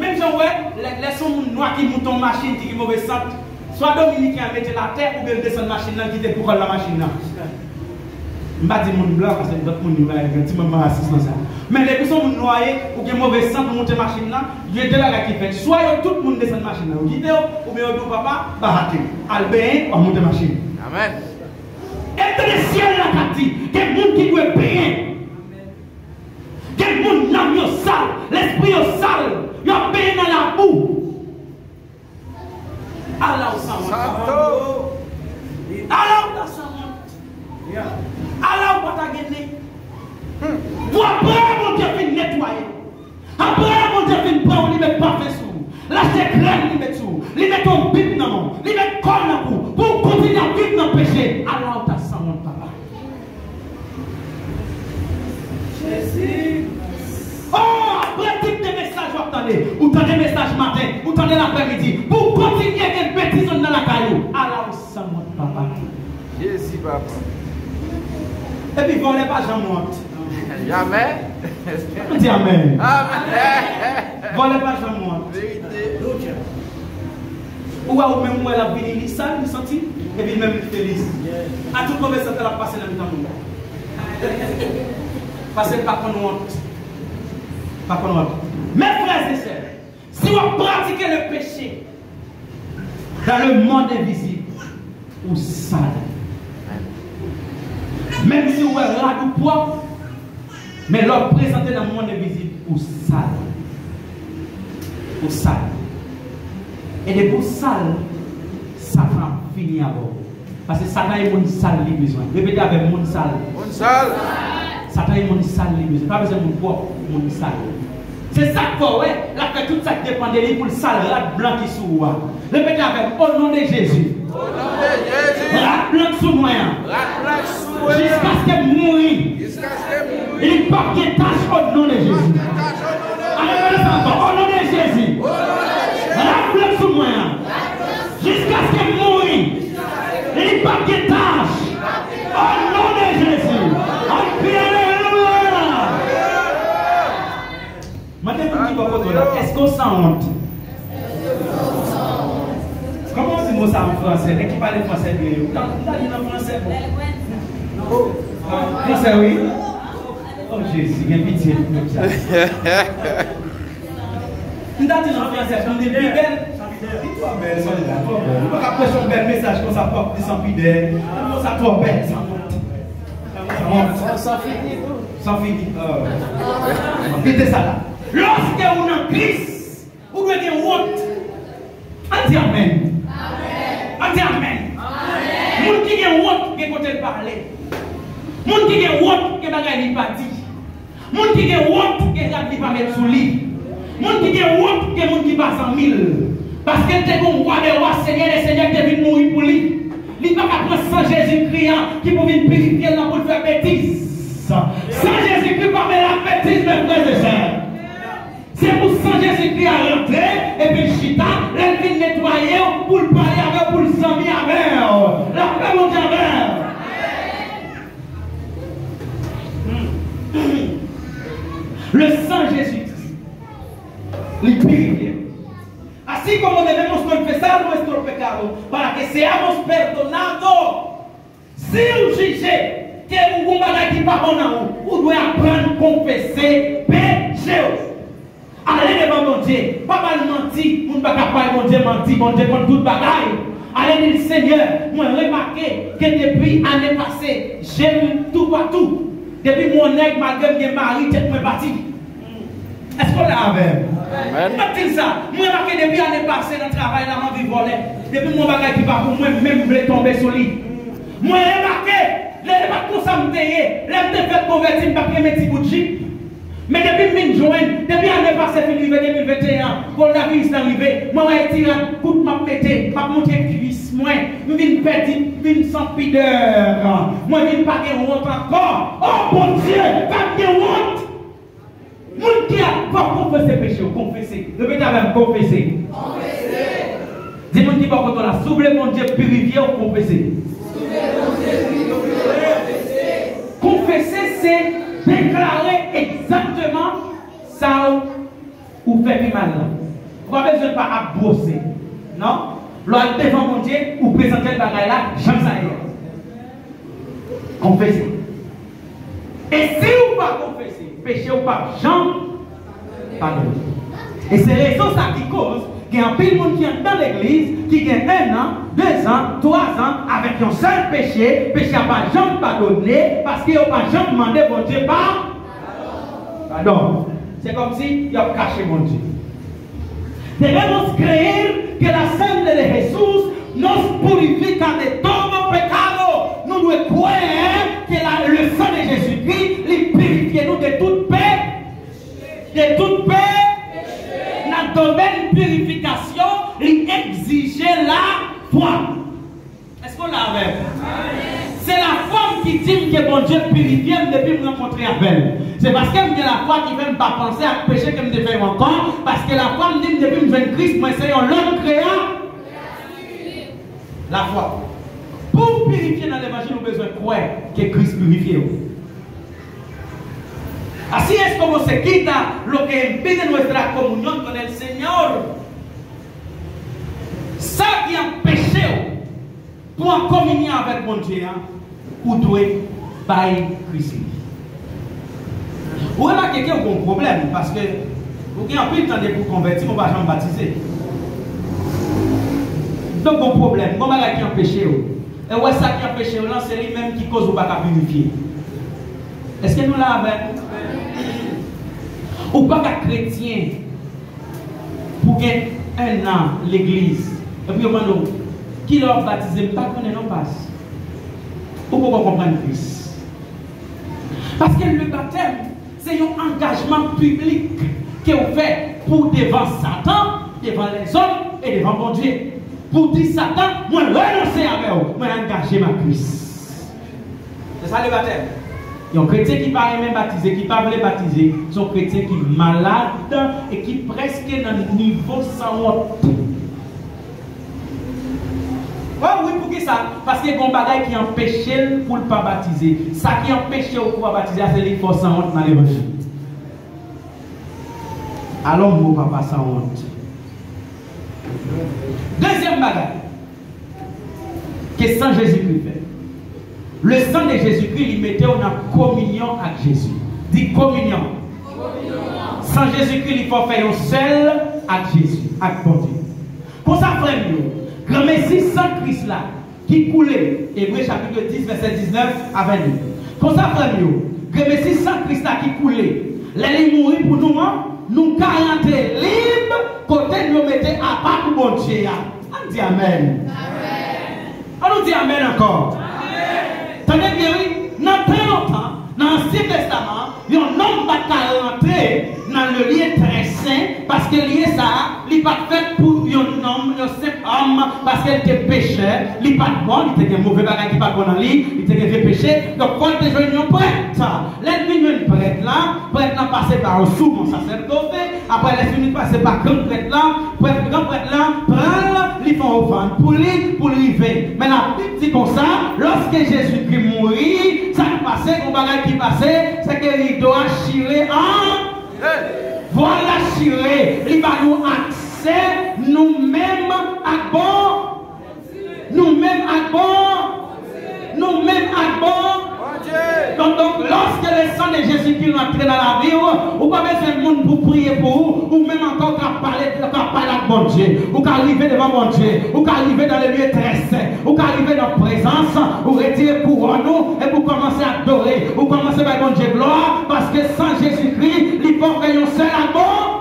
Menm jan w wè, lè, lè se yon moun nwa ki monte yon machin ki gen move sant, swa dominiken an mete l atè, oubyen l desann machin nan, l kite l pou kò l nan machin nan. M pa di moun blan, paske lòt moun yo la, gen ti manman rasis nan sa. Men depi se yon moun nwa ye, ou gen move sant, ou monte machin nan, gen de bagay ki fèt. Swa yo tout moun desann machin nan, yo kite w, oubyen yo di w, papa, ba atè, al benyen, w ap monte machin. Amèn. E tande syèl la k ap di, gen moun ki dwe benyen. Gen moun nanm yo sal, lespri yo sal, y ap benyen nan labou. Ala w sanwont. Santo. Ala w ta sanwont. Ala w pa ta gen nen. Pou apre Bondye fin netwaye. Apre Bondye fin pran w, li met pafen sou ou. L achte krèm, li met sou ou. Li met yon bib nan men w. Li met kòd nan kou w. Pou w kontinye ap viv nan peche. Ala w ta sanwont, papa. Jezi. Oh, apre tip de mesaj w ap tande. Ou tande mesaj maten, ou tande laprèmidi. Pou w kontinye gen betiz anndan lakay ou. Ala w sanwont, papa. Jezi, papa. Epi vòlè pa janm wont. Jamè. Di amèn. Amèn. Vòlè pa janm wont. Verite. Ou wè, ou menm, ou wè l ap vini, li sal, li santi, epi li menm li felis. A tout move sant l ap pase nan mitan moun. Paske l pa konn wont. Pa konn wont. Mes frères et sœurs, si w ap pratike le péché dans le monde invisible, ou sal. Menm si w wè rad ou pwòp, men lè w prezante nan mond envizib, ou sal. Ou sal. E depi w sal, Satan ap fini avè w. Paske Satan e moun sal li bezwen. Repete avè m, moun sal. Moun sal. Satan e moun sal li bezwen. Pa bezwen moun pwòp, moun sal. Se sa k fè w wè, l ap fè tout sa k depann de li pou l sal rad blan ki sou ou a. Repete avè m, o non de Jezi. O non de Jezi. Rad blan sou mwen an. Rad blan sou mwen an. Jiskaske m mouri. Jiskaske m mouri. Li p ap gen tach o non de Jezi. Tach o non de Jezi. Ann gade sa ankò. O non de Jezi. O non de Jezi. Rad blan sou mwen an. Jiskaske m mouri. Li p ap gen tach. O non de Jezi. Ann kriye alelouya. Mande moun ki bò kote w la, èske w sanwont? Kòman w di mo sa an fransè? Nèg ki pale fransè byen yo. M ta, m ta li l an fransè, bon. Fransè, wi. Oh, Jezi, gen pitye pou tout sa. M ta di l an fransè, pou m di l pi bèl. Li twò bèl, Solida, twò bèl. Ou pa ka preche yon bèl mesaj konsa, twò, li san pidè. Konsa twò bèl, sanwont. Sanwont. San fini tou. San fini. Oh. Kite sa la. Lòske ou nan Kris, ou dwe gen wont. Ann di amèn. Ann di amèn. Moun ki gen wont, gen kote l pa ale. Moun ki gen wont, gen bagay li pa di. Moun ki gen wont, gen rad li pa met sou li. Moun ki gen wont, gen moun ki pa zanmi l. Paske l te gen yon wa dè wa, senyè dè senyè ki te vin mouri pou li. Li pa ka pran san Jezikri an ki pou vin pirifye l nan pou l fè betiz. San Jezikri pa mele ak betiz, men frè e sè. Se pou san Jezikri a rantre, epi l chita, lè l fin netwaye w, pou l pale avè w, pou l zanmi avè w. Lapè Bondye avè w. Le sang Jésus-Christ, li pirifye. Así como debemos confesar nuestro pecado, para que seamos perdonados. Si w jije ke ou gon bagay ki pa bon nan ou, ou dwe aprann konfese peche w. Ale devan Bondye, pa ba l manti, moun pa ka bay Bondye manti, Bondye konn tout bagay. Ale di l, Senyè, mwen remake ke depi ane pase, je m toupatou. Depi m wè yon nèg, malgre m gen mari, tèt mwen pati. Èske w la avè m? Amèn. M ap di l sa, mwen remake depi ane pase nan travay la, m anvi vòlè. Depi m wè yon bagay ki pa pou mwen, m menm vle tonbe sou li. Mwen remake, lè e pa t konsa m te ye, lè m te fèk konvèti, m pa t renmen ti bout jip. Men depi m vin jwenn, depi ane pase fin rive de mil venteyen an, kowonaviris lan rive, mwen wè e ti rad kout m ap mete, m ap montre kuis mwen, m vin pèdi, m vin san pidè. Mwen vin pa gen wont ankò. O Bondye, fè m gen wont! Moun ki ap pa konfese peche w, konfese. Repete avè m, konfese. Konfese. Di moun ki bò kote w la, si w vle Bondye pirifye w, konfese. Si w vle Bondye pirifye w, konfese. Konfese, se deklare egzakteman sa w, ou fè pi mal la. Ou pa bezwen pa ap bwose. Non? Lè w al devan Bondye, ou prezante l bagay la, jan sa ye a. Konfese. E si w pa konfese, peche w p ap janm padone. E se rezon sa ki koz gen anpil moun ki anndan legliz, ki gen en an, de zan, twa zan, avèk yon sèl peche, peche a pa janm padone, paske yo pa janm mande Bondye pa, padon. Se kòmsi y ap kache Bondye. Debemos creer que la sangre de Jesús nos purifica de todo pecado. Nou dwe kwè ke la, le sang de Jésus-Christ, li pirifye nou de tout pe, de tout pe, nan domèn pirifikasyon, li egzije lafwa. Èske w la avè m? Se lafwa m ki di m ke Bondye pirifye m depi m rankontre avè l. Se paske m gen lafwa ki fè m pa panse ak peche ke m te fè yo ankò, paske lafwa m di m depi m jwenn Kris, mwen se yon lòt kreya. Lafwa. Pou w pirifye nan levanjil, ou bezwen kwè ke Kris pirifye w. Así es como se quita lo que impide nuestra comunión con el Señor. Sa ki anpeche w pou w an kominyon avèk Bondye a, ou dwe bay Kris li. Ou remake ke w gon pwoblèm, paske ou gen anpil tan depi w konvèti, men w pa janm batize. Donk, gon pwoblèm, gon bagay ki anpeche w. E w wè sa ki anpeche w lan, se li menm ki koz ou pa ka pirifye. Èske nou la avè m? Ou pa ka kretyen pou gen en an legliz, epi yo mande w, "Kilè w ap batize?" "M pa konnen non, pas." Ou poko konprann Kris. Paske le batèm, se yon angajman piblik ke w fè pou devan Satan, devan lèzòm e devan Bondye. Pou w di Satan, mwen renonse avè w, mwen angaje m ak Kris. Se sa le batèm. Yon kretyen ki pa renmen batize, ki pa vle batize, se yon kretyen ki malad e ki prèske nan nivo sanwont. Oh wi, poukisa? Paske gen yon bagay ki anpeche l pou l pa batize. Sa ki anpeche w pou w pa batize a, se li k fè w sanwont nan levanjil. Alò, m bo papa sanwont. Dezyèm bagay ke san Jezikri fè. Le sang de Jésus-Christ, li mete w nan kominyon ak Jezi. Di kominyon. San Jezikri, li fè w fè yon sèl ak Jezi, ak Bondye. Konsa, frè m yo, granmesi san Kris la ki koule, Ebre chapit dis, vèsè diznèf a vennde. Konsa, frè m yo, granmesi san Kris la ki koule, lè li mouri pou nou an, nou ka rantre lib kote n yo mete apa pou Bondye a. Ann di amèn. Ann nou di amèn ankò. Tande byen, wi. Nan tan lontan, nan Ansyen Testaman, yon nonm pa t ka rantre nan le lieu très saint, paske lye sa a, li pa t fèt pou yon nonm, yon senp òm, paske l te pechè, li pa t bon, li te gen move bagay ki pa t bon nan li, li te gen vye peche. Donk, fò l te jwenn yon prèt. Lè l vin jwenn prèt la, prèt la pase pa yon sou bon sasèdote, apre lè l fin pase pa gran prèt la, prèt, gran prèt la pran l, li fè yon ofrann pou li, pou l rive. Men Labib di konsa, lòske Jezikri mouri, sa k pase, yon bagay ki pase, se ke rido a chire an, vwal la chire, li ba nou aksè, nou menm ak bon. Nou menm ak bon. Nou menm ak bon. Donk, donk, lòske le san de Jezikri rantre nan lavi w, ou pa bezwen moun pou priye pou ou, ou menm ankò w ka pale, w ka pale ak Bondye, ou ka rive devan Bondye, ou ka rive dans le lieu très saint, ou ka rive nan prezans, ou retire kouwòn ou, epi ou kòmanse adore, ou kòmanse bay Bondye glwa, paske san Jezikri, li fè w fè yon sèl ak bon.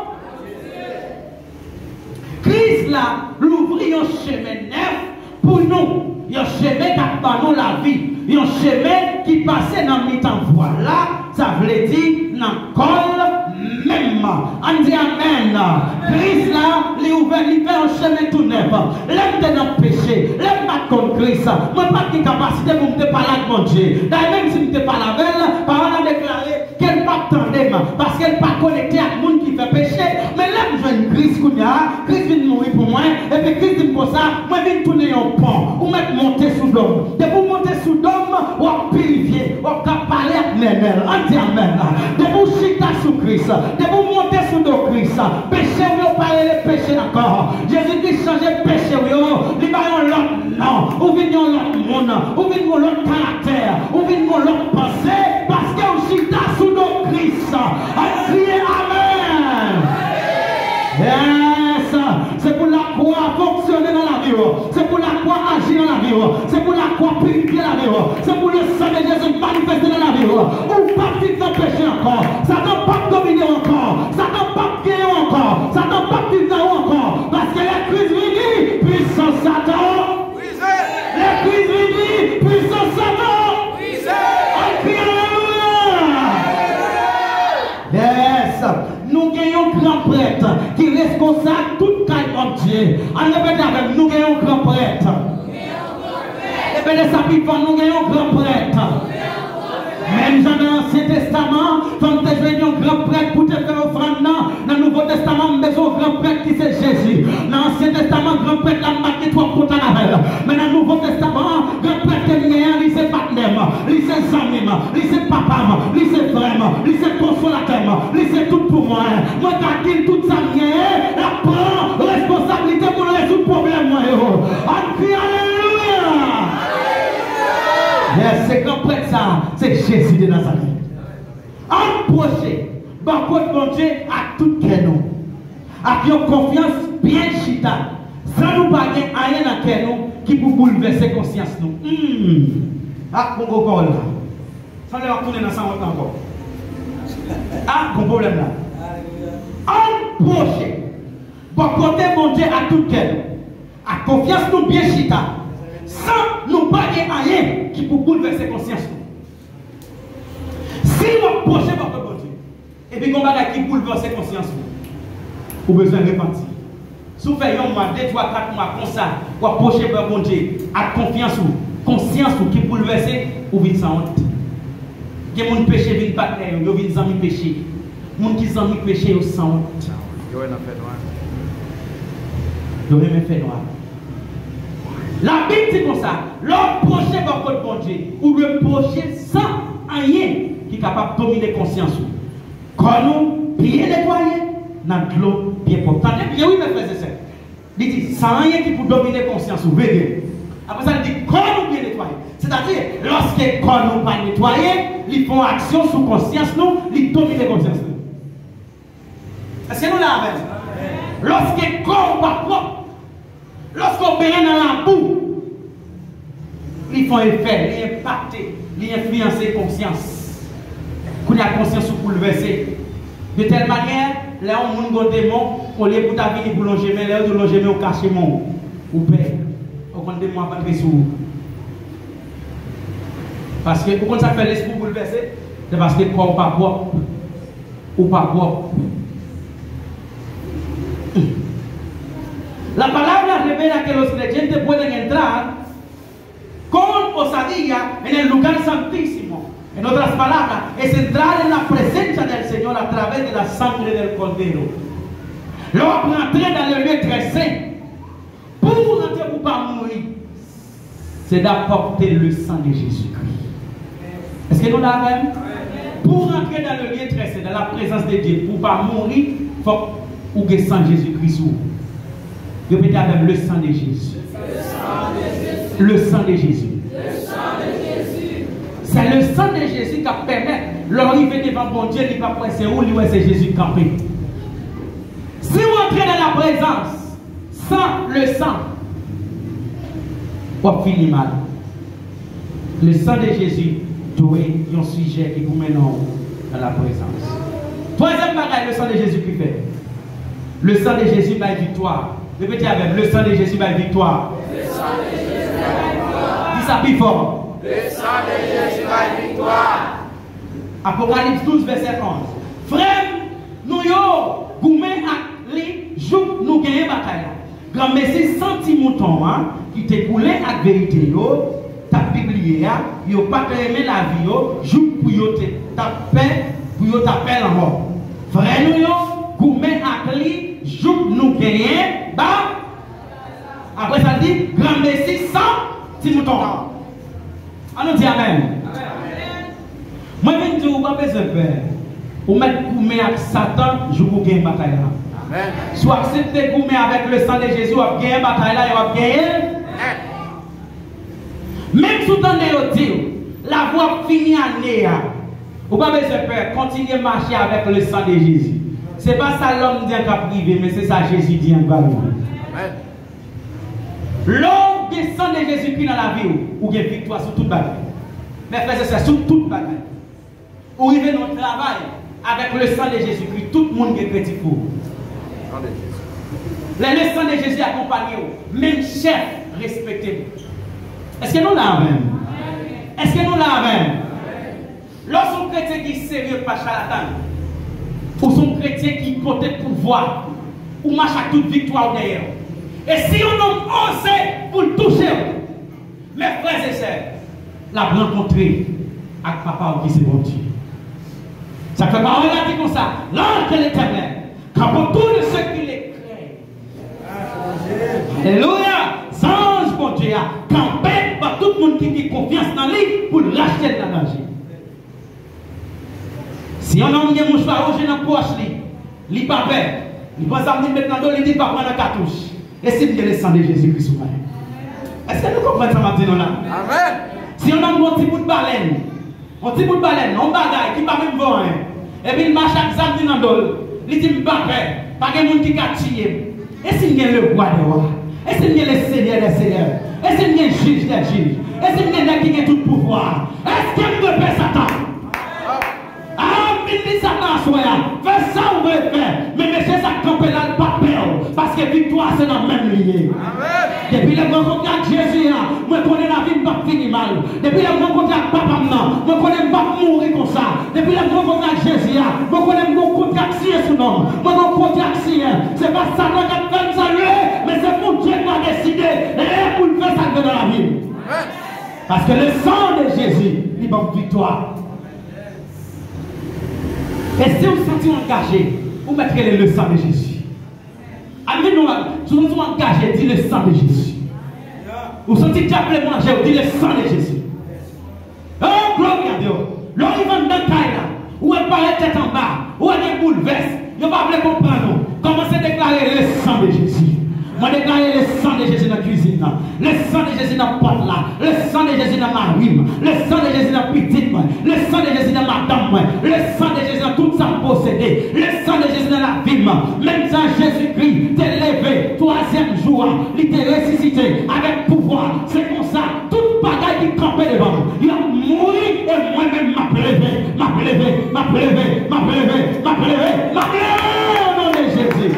Kris la louvri yon chemen nèf pou nou, yon chemen k ap ban nou lavi, yon chemen ki pase nan mitan vwal la, sa vle di nan kò l menm. Ann di amèn. Kris la, li ouvè, li fè yon chemen tou nèf. Lè m te nan peche, lè m pa t konn Kris, mwen pa t gen kapasite pou m te pale ak Bondye. Dayè, menm si m te pale avè l, pawòl la deklare, ke l p ap tande m, paske l pa konekte ak moun ki fè peche. Men lè m jwenn Kris kounye a, Kris vin mouri pou mwen, epi Kris di m konsa, mwen vin tounen yon pon. Ou mèt monte sou do m. Depi w monte sou do m, w ap pirifye, w ap ka pale ak nènèl. Ann di amèn. Depi w chita sou Kris, depi w monte sou do Kris, peche w yo pa rele peche ankò. Jezikri chanje peche w yo, li ba yo lòt non, ou vin yon lòt moun, ou vin yon lòt karaktè, ou vin yon lòt panse, paske w chita sou do Kris. Ann kriye amèn. Yes! Se pou lakwa fonksyone nan lavi w. Se pou lakwa aji nan lavi w. Se pou lakwa pirifye lavi w. Se pou le san de Jezi manifeste nan lavi w. Ou p ap viv nan peche ankò. Satan p ap domine w ankò. Satan p ap genyen w ankò. Satan p ap viv nan ou ankò. Paske lè Kris vini, pwisans Satan. Lè Kris vini, pwisans Satan. Ann kriye alelouya. Yes. Nou gen yon gran prèt ki reskonsab tout kay Bondye. Ann repete avè m, nou gen yon gran prèt. Repete sa pi fò, nou gen yon gran prèt. Menm jan nan Ansyen Testaman, fò n te jwenn yon gran prèt pou te fè ofrann nan. Nan Nouvo Testaman, m bezwen yon gran prèt ki se Jezi. Nan Ansyen Testaman, gran prèt la, m pa t gen twòp kontak avè l. Men nan Nouvo Testaman, gran prèt ke m genyen an, li se patnè m, li se zanmi m, li se papa m, li se frè m, li se konsolatè m, li se tout pou mwen. Mwen ka di l tout sa m genyen, l ap pran responsablite pou l rezoud pwoblèm mwen yo. Ann kriye alelouya! Yes, se gran prèt sa, se Jezi de Nazarèt. Ann pwoche bò kot Bondye ak tout kè nou, ak yon konfyans byen chita, san nou pa gen anyen nan kè nou ki pou boulvèse konsyans nou. Hmm. Ah, bon, gwo pawòl la. Sanble w ap tounen nan sanwont la ankò. Ah, bon pwoblèm la. Ann pwoche bò kote Bondye ak tout kè nou, ak konfyans nou byen chita, san nou pa gen anyen ki pou boulvèse konsyans nou. Si w ap pwoche bò kot Bondye, epi gen yon bagay ki boulvèse konsyans ou, ou bezwen repanti. Si w fè yon mwa, de, twa, kat mwa konsa, w ap pwoche bò Bondye ak konfyans ou, konsyans ou ki boulvèse, ou vin sanwont. Gen moun peche vin patnè yo, yo vin zanmi peche. Moun ki zanmi peche yo sanwont. Yo wè nan fènwa. Yo renmen fènwa. Labib di konsa, lè w ap pwoche bò kot Bondye, ou dwe pwoche san anyen ki kapab domine konsyans ou. Kò nou byen netwaye nan dlo byen pwòp. Tande byen wi, mè frè e sè. Li di, san anyen ki pou domine konsyans ou, veye. Apre sa, li di, kò nou byen netwaye. Sètadi, lòske kò nou pa netwaye, li fè yon aksyon sou konsyans nou, li domine konsyans nou. Èske nou la avè m? Lòske kò w pa pwòp, lòske w benyen nan labou, li fè yon efè, li enpakte, li enfliyanse konsyans. Kounye a, konsyans ou boulvèse. De tèl manyè, lè yon moun gen demon, olye pou ta vini pou lonje men, lè yo di w lonje men, ou kache men w. Ou pè. Ou konn demon ap antre sou ou. Paske, ou konn sa k fè lespri w boulvèse? Se paske kò w pa pwòp. Ou pa pwòp. La palabra revela que los creyentes pueden entrar con osadía en el lugar santísimo. En otras palabras, es entrar en la presencia del Señor a través de la sangre del Cordero. Lè w ap rantre dans le lieu très saint, pou w rantre pou w pa mouri, c'est d'apporter le sang de Jésus-Christ. Èske nou la avè m? Pou w rantre dans le lieu très saint, dans la présence de Dieu, pou w pa mouri, fòk ou gen san Jezikri sou ou. Repete avè m, le sang de Jésus. Le sang de Jésus. C'est le sang de Jésus k ap pèmèt, lè w rive devan Bondye, li p ap wè se ou, li wè se Jezi k kanpe. Si w antre nan la prezans san le san, w ap fini mal. Le sang de Jésus dwe yon sijè ki pou mennen w nan la prezans. Twazyèm bagay le sang de Jésus ki fè. Le sang de Jésus bay viktwa. Repete avè m, le sang de Jésus bay viktwa. Di sa pi fò. Le sang de Jésus bay viktwa. Apokalips douz, vèsè onz. Frè m, nou yo, goumen ak li jouk nou genyen batay la. Granmesi san ti mouton an, ki te koule ak verite yo, t ap pibliye a, yo pa t renmen lavi yo, jouk pou yo te t ap pè, pou yo t ap pè lanmò. Frè nou yo, goumen ak li, jouk nou genyen ba-, apre sa l di, granmesi san ti mouton an. An nou di amèn. Mwen vin di w, ou pa bezwen pè. Ou mèt goumen ak Satan jouk ou gen batay la. Si w aksepte goumen avèk le sang de Jésus, w ap genyen batay la e w ap genyen l nèt. Menm si w tande yo di w, lavi w ap fini ane a, ou pa bezwen pè, kontinye mache avèk le sang de Jésus. Se pa sa lòm di an k ap rive, men se sa Jezi di an k va rive. Lè w gen san de Jezikri nan lavi w, ou gen viktwa sou tout bagay. Mè frè e sè, sou tout bagay. Ou rive nan yon travay, avèk le sang de Jezikri, tout moun gen kredi pou ou. Lè le sang de Jésus akonpanye w, menm chèf respekte w. Èske nou la avè m? Èske nou la avè m? Lè w se yon kretyen ki serye, pa chalatan, ou se yon kretyen ki pote pouvwa, ou mache ak tout viktwa w dèyè w. E si yon nonm oze pou l touche w, mè frè e sè, l ap rankontre ak Papa w ki se Bondye. Sa k fè pawòl la di konsa, l'ange de l'Éternel campe autour de ceux qui le craignent. Alelouya! Zanj Bondye a kanpe ba tout moun ki gen konfyans nan li pou l rachte l nan danje. Si yon nonm gen mouchwa wouj li nan pòch li, li pa pè, li pran zam li met nan do l, li di l pa pran nan katouch. E si m gen le sang de Jésus-Christ sou mwen? Èske nou konprann sa m ap di nou la? Amèn. Si yon nonm gen yon ti bout balèn, yon ti bout balèn, yon bagay ki pa menm vo anyen, epi l mache ak zam li nan do l, li di, "M pa pè, pa gen moun ki ka tiye m." E si m gen le roi des rois? E si m gen le seigneur des seigneurs? E si m gen jij dè jij? E si m gen nèg ki gen tout pouvwa? Èske m dwe pè Satan? A, m vin di Satan aswè a, fè sa w vle fè, men mesye sa k kanpe la, l p ap pè w, paske viktwa se nan men m li ye. Depi lè m rankontre ak Jezi a, mwen konnen lavi m p ap fini mal. Depi lè m rankontre ak Papa m nan, mwen konnen m p ap mouri konsa. Depi lè m rankontre ak Jezi a, mwen konnen m gen yon kontra k siyen sou non m. Mwen gen yon kontra k siyen. Se pa Satan k ap fè m sa, le Nan lavi m. Paske le sang de Jésus, li ban m viktwa. E si w santi w angaje, ou mèt rele le sang de Jésus. Amen, nou, si w santi w angaje, di le sang de Jésus. Ou santi dyab vle manje w, di le sang de Jésus. Oh, glory a Dieu. Lè w rive anndan kay la, ou wè parèt tèt anba, ou wè gen boulvès, yo pa vle konprann ou. Kòmanse deklare le sang de Jésus. Mwen deklare le sang de Jésus nan kwizin nan. Le sang de Jésus nan pòt la. Le sang de Jésus nan mari m. Le sang de Jésus nan pitit mwen. Le sang de Jésus nan madanm mwen. Le sang de Jésus nan tout sa m posede. Le sang de Jésus nan lavi m. Menm jan Jezikri te leve twazyèm jou a, li te resisite avèk pouvwa. Se konsa, tout bagay ki kanpe devan m, y ap mouri, e mwen menm m ap leve, m ap leve, m ap leve, m ap leve, m ap leve, m ap leve, o non de Jezi.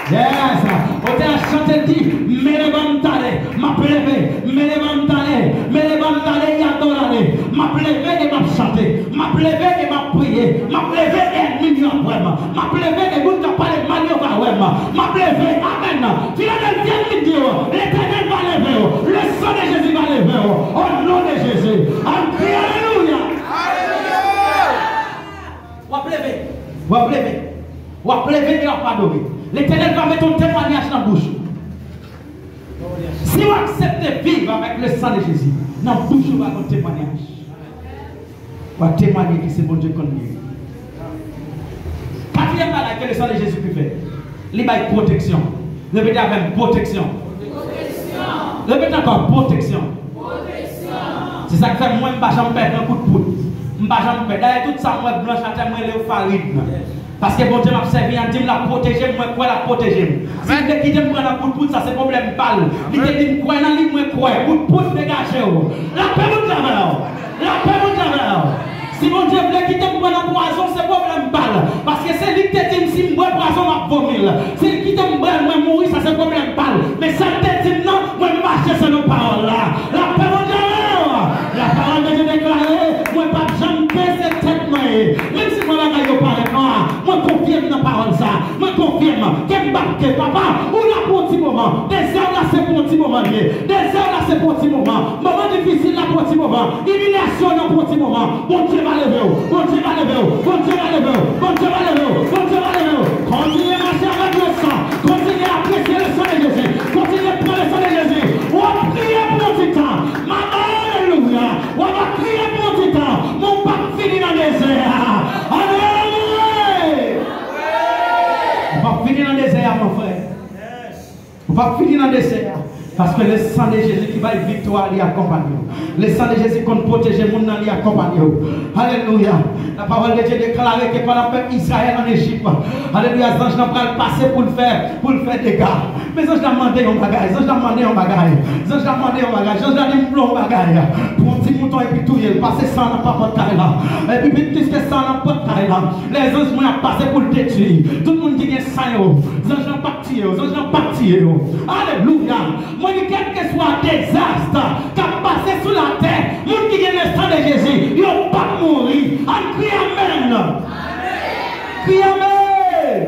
Yes. Otè a chante, l di, mele ban m tale, m ap leve, mele ban m tale, mele ban m tale, y adorale. M ap leve e m ap chante, m ap leve e m ap priye, m ap leve e ènmi m yo ap wè m, m ap leve e moun k ap pale m mal yo va wè m, m ap leve. Amèn. Filadelfyen li di yo, Letènèl va leve w, le sang de Jésus va leve w, o non de Jezi. An kriye alelouya. W ap leve. W ap leve. W ap leve e w ap adore. Letènèl va mete yon temwayaj nan bouch ou. Si w aksepte viv avèk le sang de Jezi, nan bouch ou va gen yon temwayaj. W ap temwaye ke se Bondye k konn geri. Katriyèm bagay ke le sang de Jezi ki fè, li bay pwoteksyon. Repete avè m, pwoteksyon. Repete ankò, pwoteksyon. Se sa k fè mwen, m pa janm pè pran kout poud. M pa janm pè. Dayè, tout sa m wè k blanch atè, m rele yo farin. Paske Bondye m ap sèvi an di m l ap pwoteje m, mwen kwè l ap pwoteje m. Si l te kite m pran nan kout poud, sa se pwoblèm pa l. Li te di m kwè nan li, mwen kwè. Kout poud degaje w. Lapè Bondye avè w. Lapè Bondye avè w. Si Bondye vle kite m pran nan pwazon, se pwoblèm pa l. Paske se li ki te di m si m bwè pwazon, m ap vomi l. Si l kite m bwè l, mwen mouri, sa se pwoblèm pa l. Men sa l te di m nan, mwen m mache selon pawòl la. Lapè Bondye avè w. La parole de Dieu deklare, mwen p ap janm pè, se tèt mwen ye. Menm si mwen bagay yo parèt nwa, mwen konfye m nan pawòl sa. Mwen konfye m ke m p ap ke papa, ou la pou yon ti moman. Dezè w la se pou yon ti moman li ye. Dezè w la se pou yon ti moman. Moman difisil la pou yon ti moman. Imilyasyon nan pou yon ti moman. Bondye va leve w. Bondye va leve w. Bondye va leve w. Bondye va leve w. Bondye va leve w. Kontinye mache avèk le sang. Kontinye apresye le sang de Jezi. Kontinye pran le sang de Jezi. W ap priye pou yon ti tan. Mama, alelouya. W ap kriye pou yon ti tan, men w p ap fini nan dezè a. Alelouya! Ou p ap fini nan dezè a, mon frè. Ou p ap fini nan dezè a. Paske le sang de Jezi ki bay viktwa, li akonpanye w. Le sang de Jezi konn pwoteje moun nan, li akonpanye w. Alelouya! La parole de Dieu deklare ke pandan pèp Izrayèl an Ejip, alelouya, zanj lan pral pase pou l fè, pou l fè dega. Men zanj la mande yon bagay, zanj la mande yon bagay, zanj la mande yon bagay, zanj la di m vle yon bagay. Pran yon ti mouton epi touye l, pase san nan pa pòt kay la. Epi piske san nan pòt kay la, lè zanj mwen ap pase pou l detwi tout moun ki gen san yo, zanj lan p ap tiye yo, zanj lan p ap tiye yo. Alelouya! Mwen di kèlkeswa dezas k ap pase sou latè, moun ki gen le sang de Jezi, yo p ap mouri. Ann kriye amèn. Kriye amèn.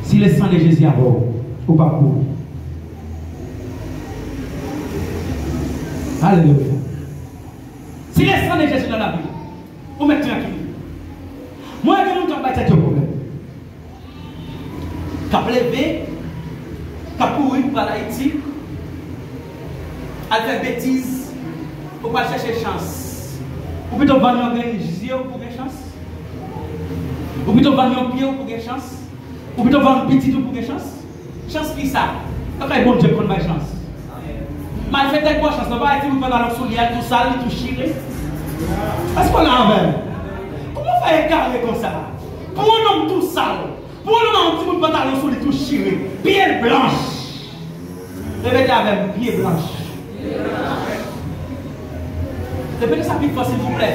Si le sang de Jezi avè w, ou p ap mouri. Alelouya. Si le sang de Jezi nan lavi w, ou mèt trankil. Mwen gen moun k ap bay tèt yo pwoblèm. K ap leve, k ap kouri pou al Ayiti, al fè betiz, ou pral chèche chans. Ou pito vann yon grenn zye w pou gen chans. Ou pito vann yon pye w pou gen chans. Ou pito vann pitit ou pou gen chans. Chans kisa? Lakay Bondye konn bay chans. Malfektè k ba w chans, non, pa di moun pantalon sou li a, li tou sal, li tou chire. Èske w la avè m? Kòman w fè egare konsa? Pou yon nonm tou sal, pou yon nonm ak yon timoun pantalon sou li tou chire, pye l blanch. Repete avè m, pye blanch. Repete sa pi fò, silvouplè.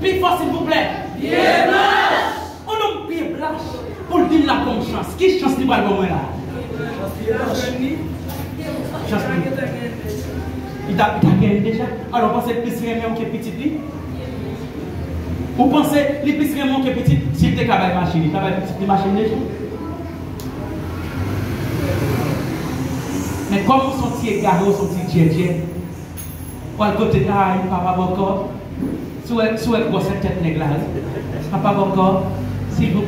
Pi fò, silvouplè. Pye blanch. Yon nonm pye blanch pou l di l ap ban m chans. Ki chans li pral ban mwen la? Chans li. Li ta, li ta genyen deja. Alò, w panse l plis renmen w ke pitit li? Ou panse li plis renmen w ke pitit? Si l te ka bay machin, li ta bay pitit li machin deja? Men kòm ou se yon ti egare, ou se yon ti djèdjè, ou al kote, ay, papa bòkò. Si w wè, si w wè gwòsè tèt nèg la, wi. Papa bòkò, silvou.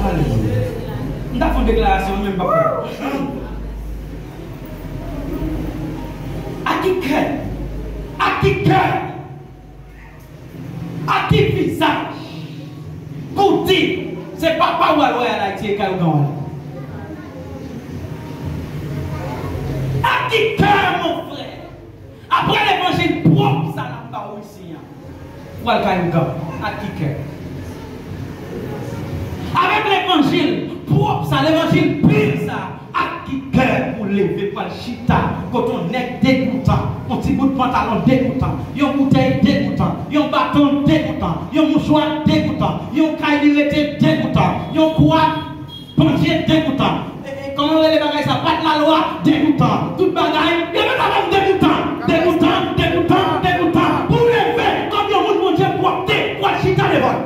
Alelouya. M ta fè yon deklarasyon, men m pa fè. Ak ki kè? Ak ki kè? Ak ki vizaj pou w di se papa w al wè an Ayiti e kay ou gen w ale? Ak ki kè, mon frè? Apre levanjil pwòp sa l ap ba w isi an, ou al kay ou gen ak ki kè? Avèk levanjil pwòp sa, levanjil pil sa, ak ki kè pou leve pral chita kote yon nèg degoutan, yon ti bout pantalon degoutan, yon boutèy degoutan, yon baton degoutan, yon mouchwa degoutan, yon kay li rete degoutan, yon kwa pandye degoutan. E, e, kòman yo rele bagay sa? Pat lalwa degoutan. Tout bagay, yo mèt avè m degoutan. Degoutan, degoutan, degoutan. Pou w leve kòm yon moun Bondye pwòpte, pral chita devan l.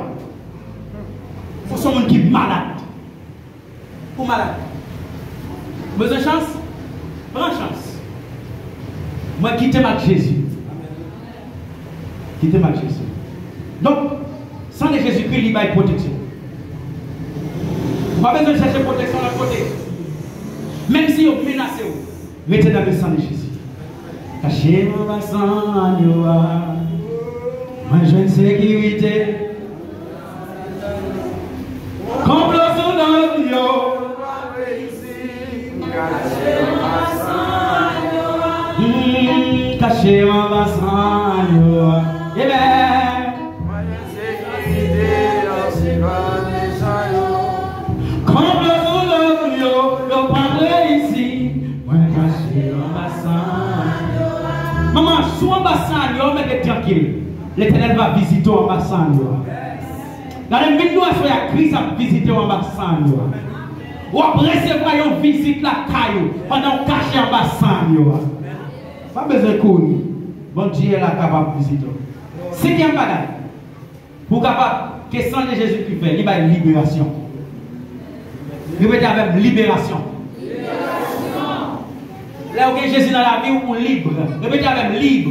Ou se yon moun ki malad. Ou malad. Ou bezwen chans? Pran chans. Mwen kite m ak Jezi. Kite m ak Jezi. Donk, san de Jezikri, li bay pwoteksyon. Ou pa bezwen chèche pwoteksyon lòt kote. Menm si yo menase w, rete nan le san de Jezi. Kache m anba san yo a. Mwen jwenn sekirite. Konplo sou do m yo. Hmm, kache m anba san yo. Amen. Konplo sou do m yo, yo p ap reyisi. Mwen kache anba san yo. Manman, si w anba san yo, mete trankil. Letènèl va vizite w anba san yo. Gade, m vin di w aswè a, Kris ap vizite w anba san yo. W ap resevwa yon vizit lakay ou pandan w kache anba san yo. Pa bezwen kouri. Bondye la kapab vizite w. Senkyèm bagay, pou w kapab, ke san de Jezikri fè, li bay liberasyon. Repete avè m, liberasyon. Lè w gen Jezi nan lavi w, ou lib. Repete avè m, lib.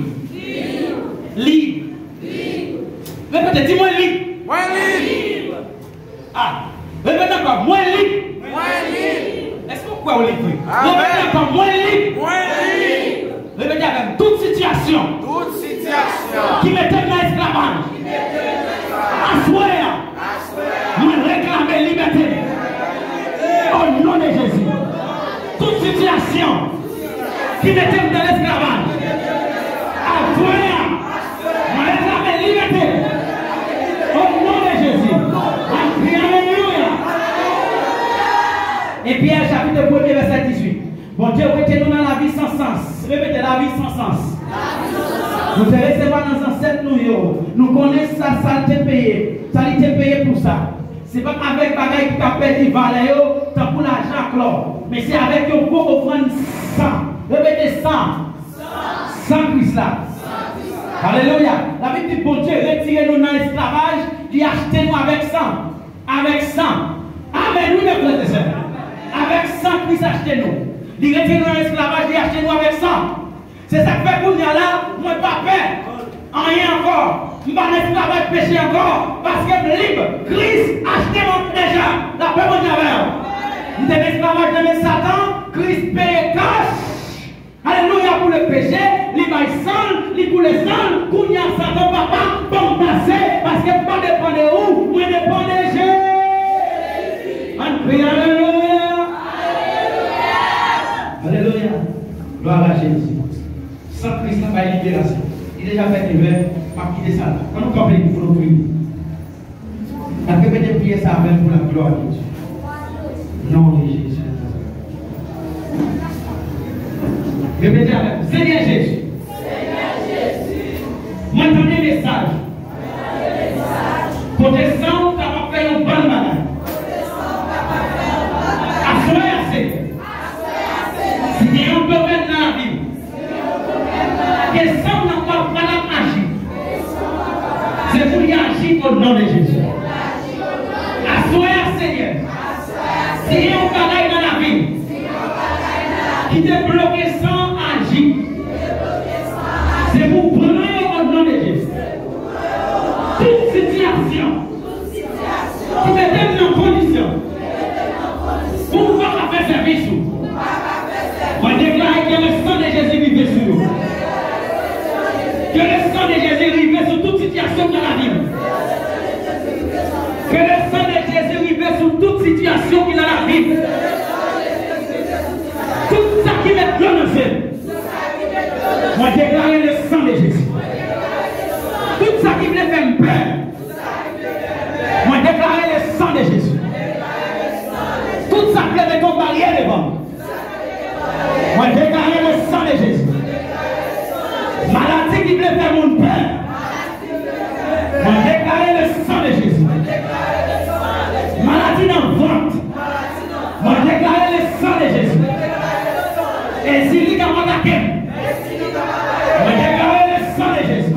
Lib. Repete, di mwen lib. Mwen lib. Ah, repete ankò, mwen lib. Mwen lib. Èske w kwè w lib vre? Amèn. Repete ankò, mwen lib. Mwen lib. Repete avè m, tout sitiyasyon. Tout sitiyasyon. Ki mete m nan esklavaj. Ki mete m nan esklavaj. Aswè a. Aswè a. Mwen reklame libète m. O non de Jezi. Tout sitiyasyon ki mete m nan esklavaj, aswè a, mwen reklame libète. O non de Jezi. Al kriye alelouya. E Pyè chapit premye vèsè dizuit. Bondye rete nou nan lavi san sans. Repete, lavi san sans. Nou te resevwa nan zansèt nou yo. Nou konnen sa, sa l te peye. Sa li te peye pou sa. Se pa avèk bagay ki ka pèdi valè yo, tankou lajan ak lò, men se avèk yon gwo ofrann san. Repete, san. San Kris la. Alelouya. Labib di Bondye retire nou nan esklavaj, li achte nou avèk san. Avèk san. Amèn, wi, mes frères et sœurs. Avèk san Kris achte nou. Li retire nou nan esklavaj, li achte nou avèk san. Se sa k fè kounye a la, mwen pa pè anyen ankò. M pa nan esklavaj peche ankò, paske m lib. Kris achte m deja. Lapè Bondye avè w. M te nan esklavaj nan men Satan, Kris peye kach. Alelouya pou le peche, li bay san l, li koule san l. Kounye a, Satan papa, ban m pase, paske m pa depann de ou, mwen depann de Jezi. Ann kriye alelouya. Alelouya. Glwa a Jezi. San Kris la bay liberasyon. Li deja fè erè, m ap kite sa la. Ann nou kanpe pou nou priye. N ap repete priyè sa avè m pou la glwa de Dye. Non de Jezi de Nazarèt. Repete avè m. Senyè Jezi. Mwen tande mesaj. Kote san w kapab fè yon bann bagay. Aswè a, Senyè. Si gen yon domèn nan lavi m ke san w nan pa pral ap aji, se pou li aji o non de Jezi. Aswè a, Senyè, si gen yon bagay nan lavi m Ki te bloke san an aji. Se pou pran yo o non de Jezi. Tout sitiyasyon ki mete m nan kondisyon pou m pa ka fè sèvis ou, mwen deklare ke le sang de Jésus rive sou yo. Ke le sang de Jésus rive sou tout sitiyasyon ki nan lavi m. Ke le sang de Jésus rive sou tout sitiyasyon ki nan lavi m. Tout sa ki met dlo nan je m, mwen deklare le sang de Jésus. Tout sa ki vle fè m pè, mwen deklare le sang de Jésus. Tout sa ki vle mete yon baryè devan m, mwen deklare le sang de Jésus. Maladi ki vle fè moun pè, mwen deklare le sang de Jésus. Maladi nan vant, mwen deklare le sang de Jésus. Ezili k ap atake m, mwen deklare le sang de Jésus.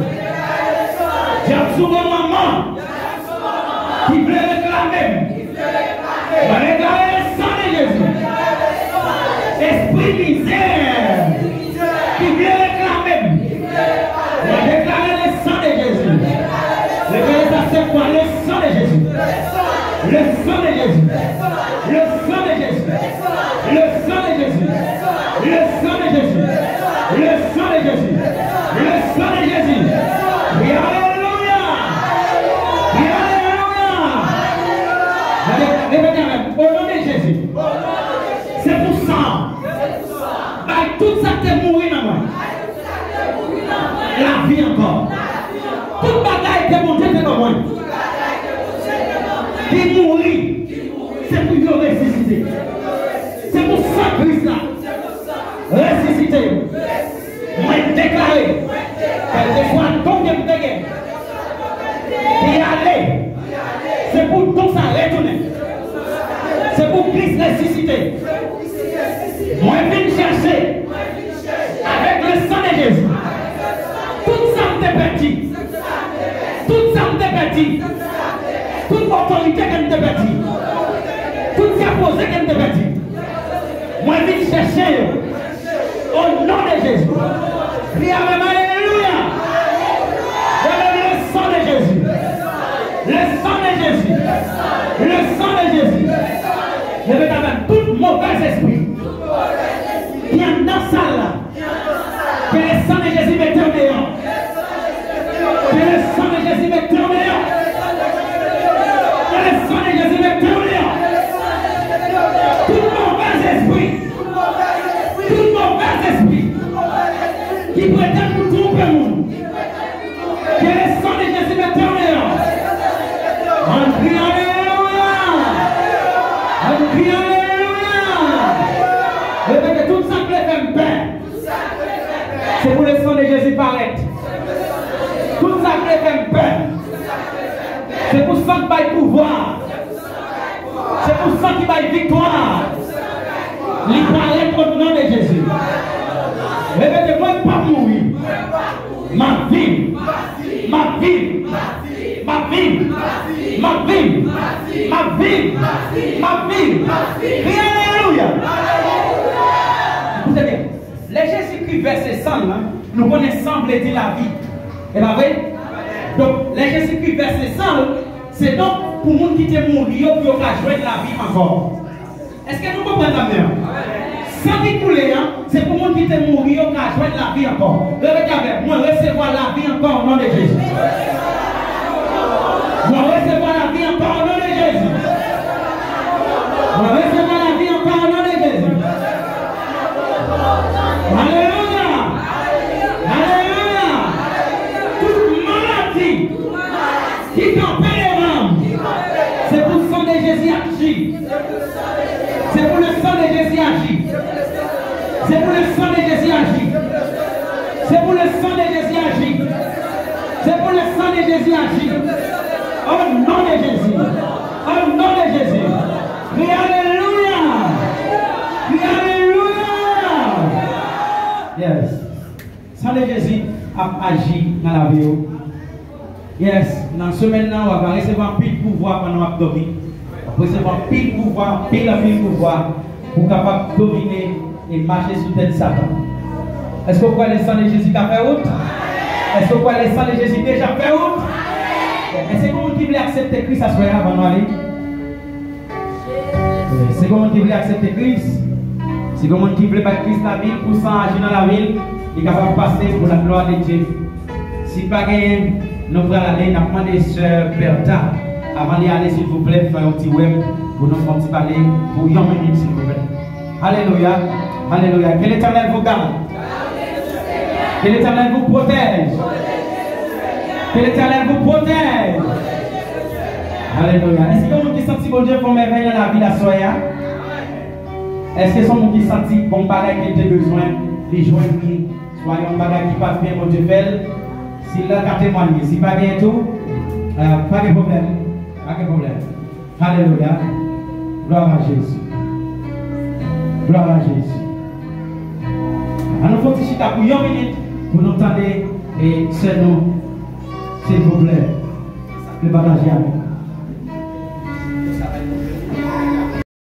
Dyab sou bò manman ki vle reklame m, mwen deklare le sang de Jésus. Espri mizè ki vle reklame m, mwen deklare le sang de Jésus. Leve sa, se kwa? Le sang de Jésus. Le sang de Jésus. Le sang de Jésus. Le sang de Jésus. Le sang de Jésus. Le sang de Jésus. Le sang de Jésus. Wi, alelouya. Wi, alelouya. Repete avè m. O non de Jezi. Se pou san an. Bay tout sa k te mouri nan mwen lavi ankò. Tout bagay ke Bondye te ban mwen ki mouri, se pou yo resisite. Se pou san Kris la resisite yo. Mwen deklare, kèlkeswa don ke m te gen ki ale, se pou don sa retounen. Se pou Kris resisite. Mwen vin chèche avèk le sang de Jezi tout sa m te pèdi. Tout sa m te pèdi. Tout otorite ke m te pèdi. Tout sa poze ke m te pèdi. Mwen vin chèche yo. O non de Jezi. Kriye avè m, alelouya. Rele le sang de Jésus. Le sang de Jésus. Le sang de Jésus. Repete avè m, tout movèz espri ki anndan sal la, ke le sang de Jezi mete yo deyò. Ke le sang de Jezi mete yo deyò. Ke le sang de Jezi mete yo deyò. Tout movèz espri, tout movèz espri ki pretann pou twonpe moun, ke le sang de Jezi mete yo deyò. Ann kriye alelouya. Ann kriye alelouya. Repete, tout sa k vle fè m pè, se pou le sang de Jezi parèt. Tout sa k vle fè m pè, se pou san k bay pouvwa. Se pou san ki bay viktwa. Li parèt o non de Jezi. Repete, mwen p ap mouri. M ap viv. M ap viv. M ap viv. M ap viv. M ap viv. M ap viv. Kriye alelouya. Koute byen. Lè Jezikri vèse san l lan, nou konnen san vle di lavi. E pa vre? Donk, lè Jezikri vèse san l, se donk pou moun ki te mouri yo, pou yo ka jwenn lavi ankò. Èske nou konprann sa m di an? San ki koule an, se pou moun ki te mouri yo ka jwenn lavi ankò. Repete avè m, mwen resevwa lavi ankò o non de Jezi. Mwen resevwa lavi ankò o non de Jezi. Mwen resevwa lavi ankò o non de Jezi. Alelouya! Alelouya! Tout maladi ki kanpe devan m, se pou san de Jezi aji. Se pou le sang de Jésus aji. Se pou le sang de Jésus aji. Se pou le sang de Jésus aji. Se pou le sang de Jésus aji. O non de Jezi. O non de Jezi. Kriye alelouya. Kriye alelouya. Yes. San de Jezi ap aji nan lavi w. Yes, nan semèn nan, w ap resevwa anpil pouvwa pandan w ap dòmi. W ap resevwa anpil pouvwa, anpil, anpil pouvwa pou w kapab domine e mache sou tèt Satan. Èske w kwè le sang de Jésus ka fè wout? Èske w kwè le sang de Jésus deja fè wout? Èske gen moun ki vle aksepte Kris aswè a avan nou ale? Si gen moun ki vle aksepte Kris, si gen moun ki vle bay Kris lavi l pou san aji nan lavi l, li kapab pase pou la glwa de Dye. Si pa genyen, nou pral ale, n ap mande sè Bertha, avan li ale, silvouplè, fè yon ti wè m pou nou fè yon ti pale pou yon minit, silvouplè. Alelouya, alelouya. Que l'Éternel vous garde. Que l'Éternel vous protège. Que l'Éternel vous protège. Alelouya. Èske yon moun ki santi Bondye fè yon mèvèy nan lavi l aswè a? Èske se yon moun ki santi bon bagay ke l te bezwen, li jwenn li? Swa yon bagay ki pa t byen, Bondye fè l. Si l la, l ka temwanye. Si pa gen tou, euh, pa gen pwoblèm. Pa gen pwoblèm. Alelouya. Glwa a Jezi. Glwa a Jezi. An nou fè yon ti chita pou yon minit pou nou tande e sè nou, silvouplè, vle pataje avèk nou.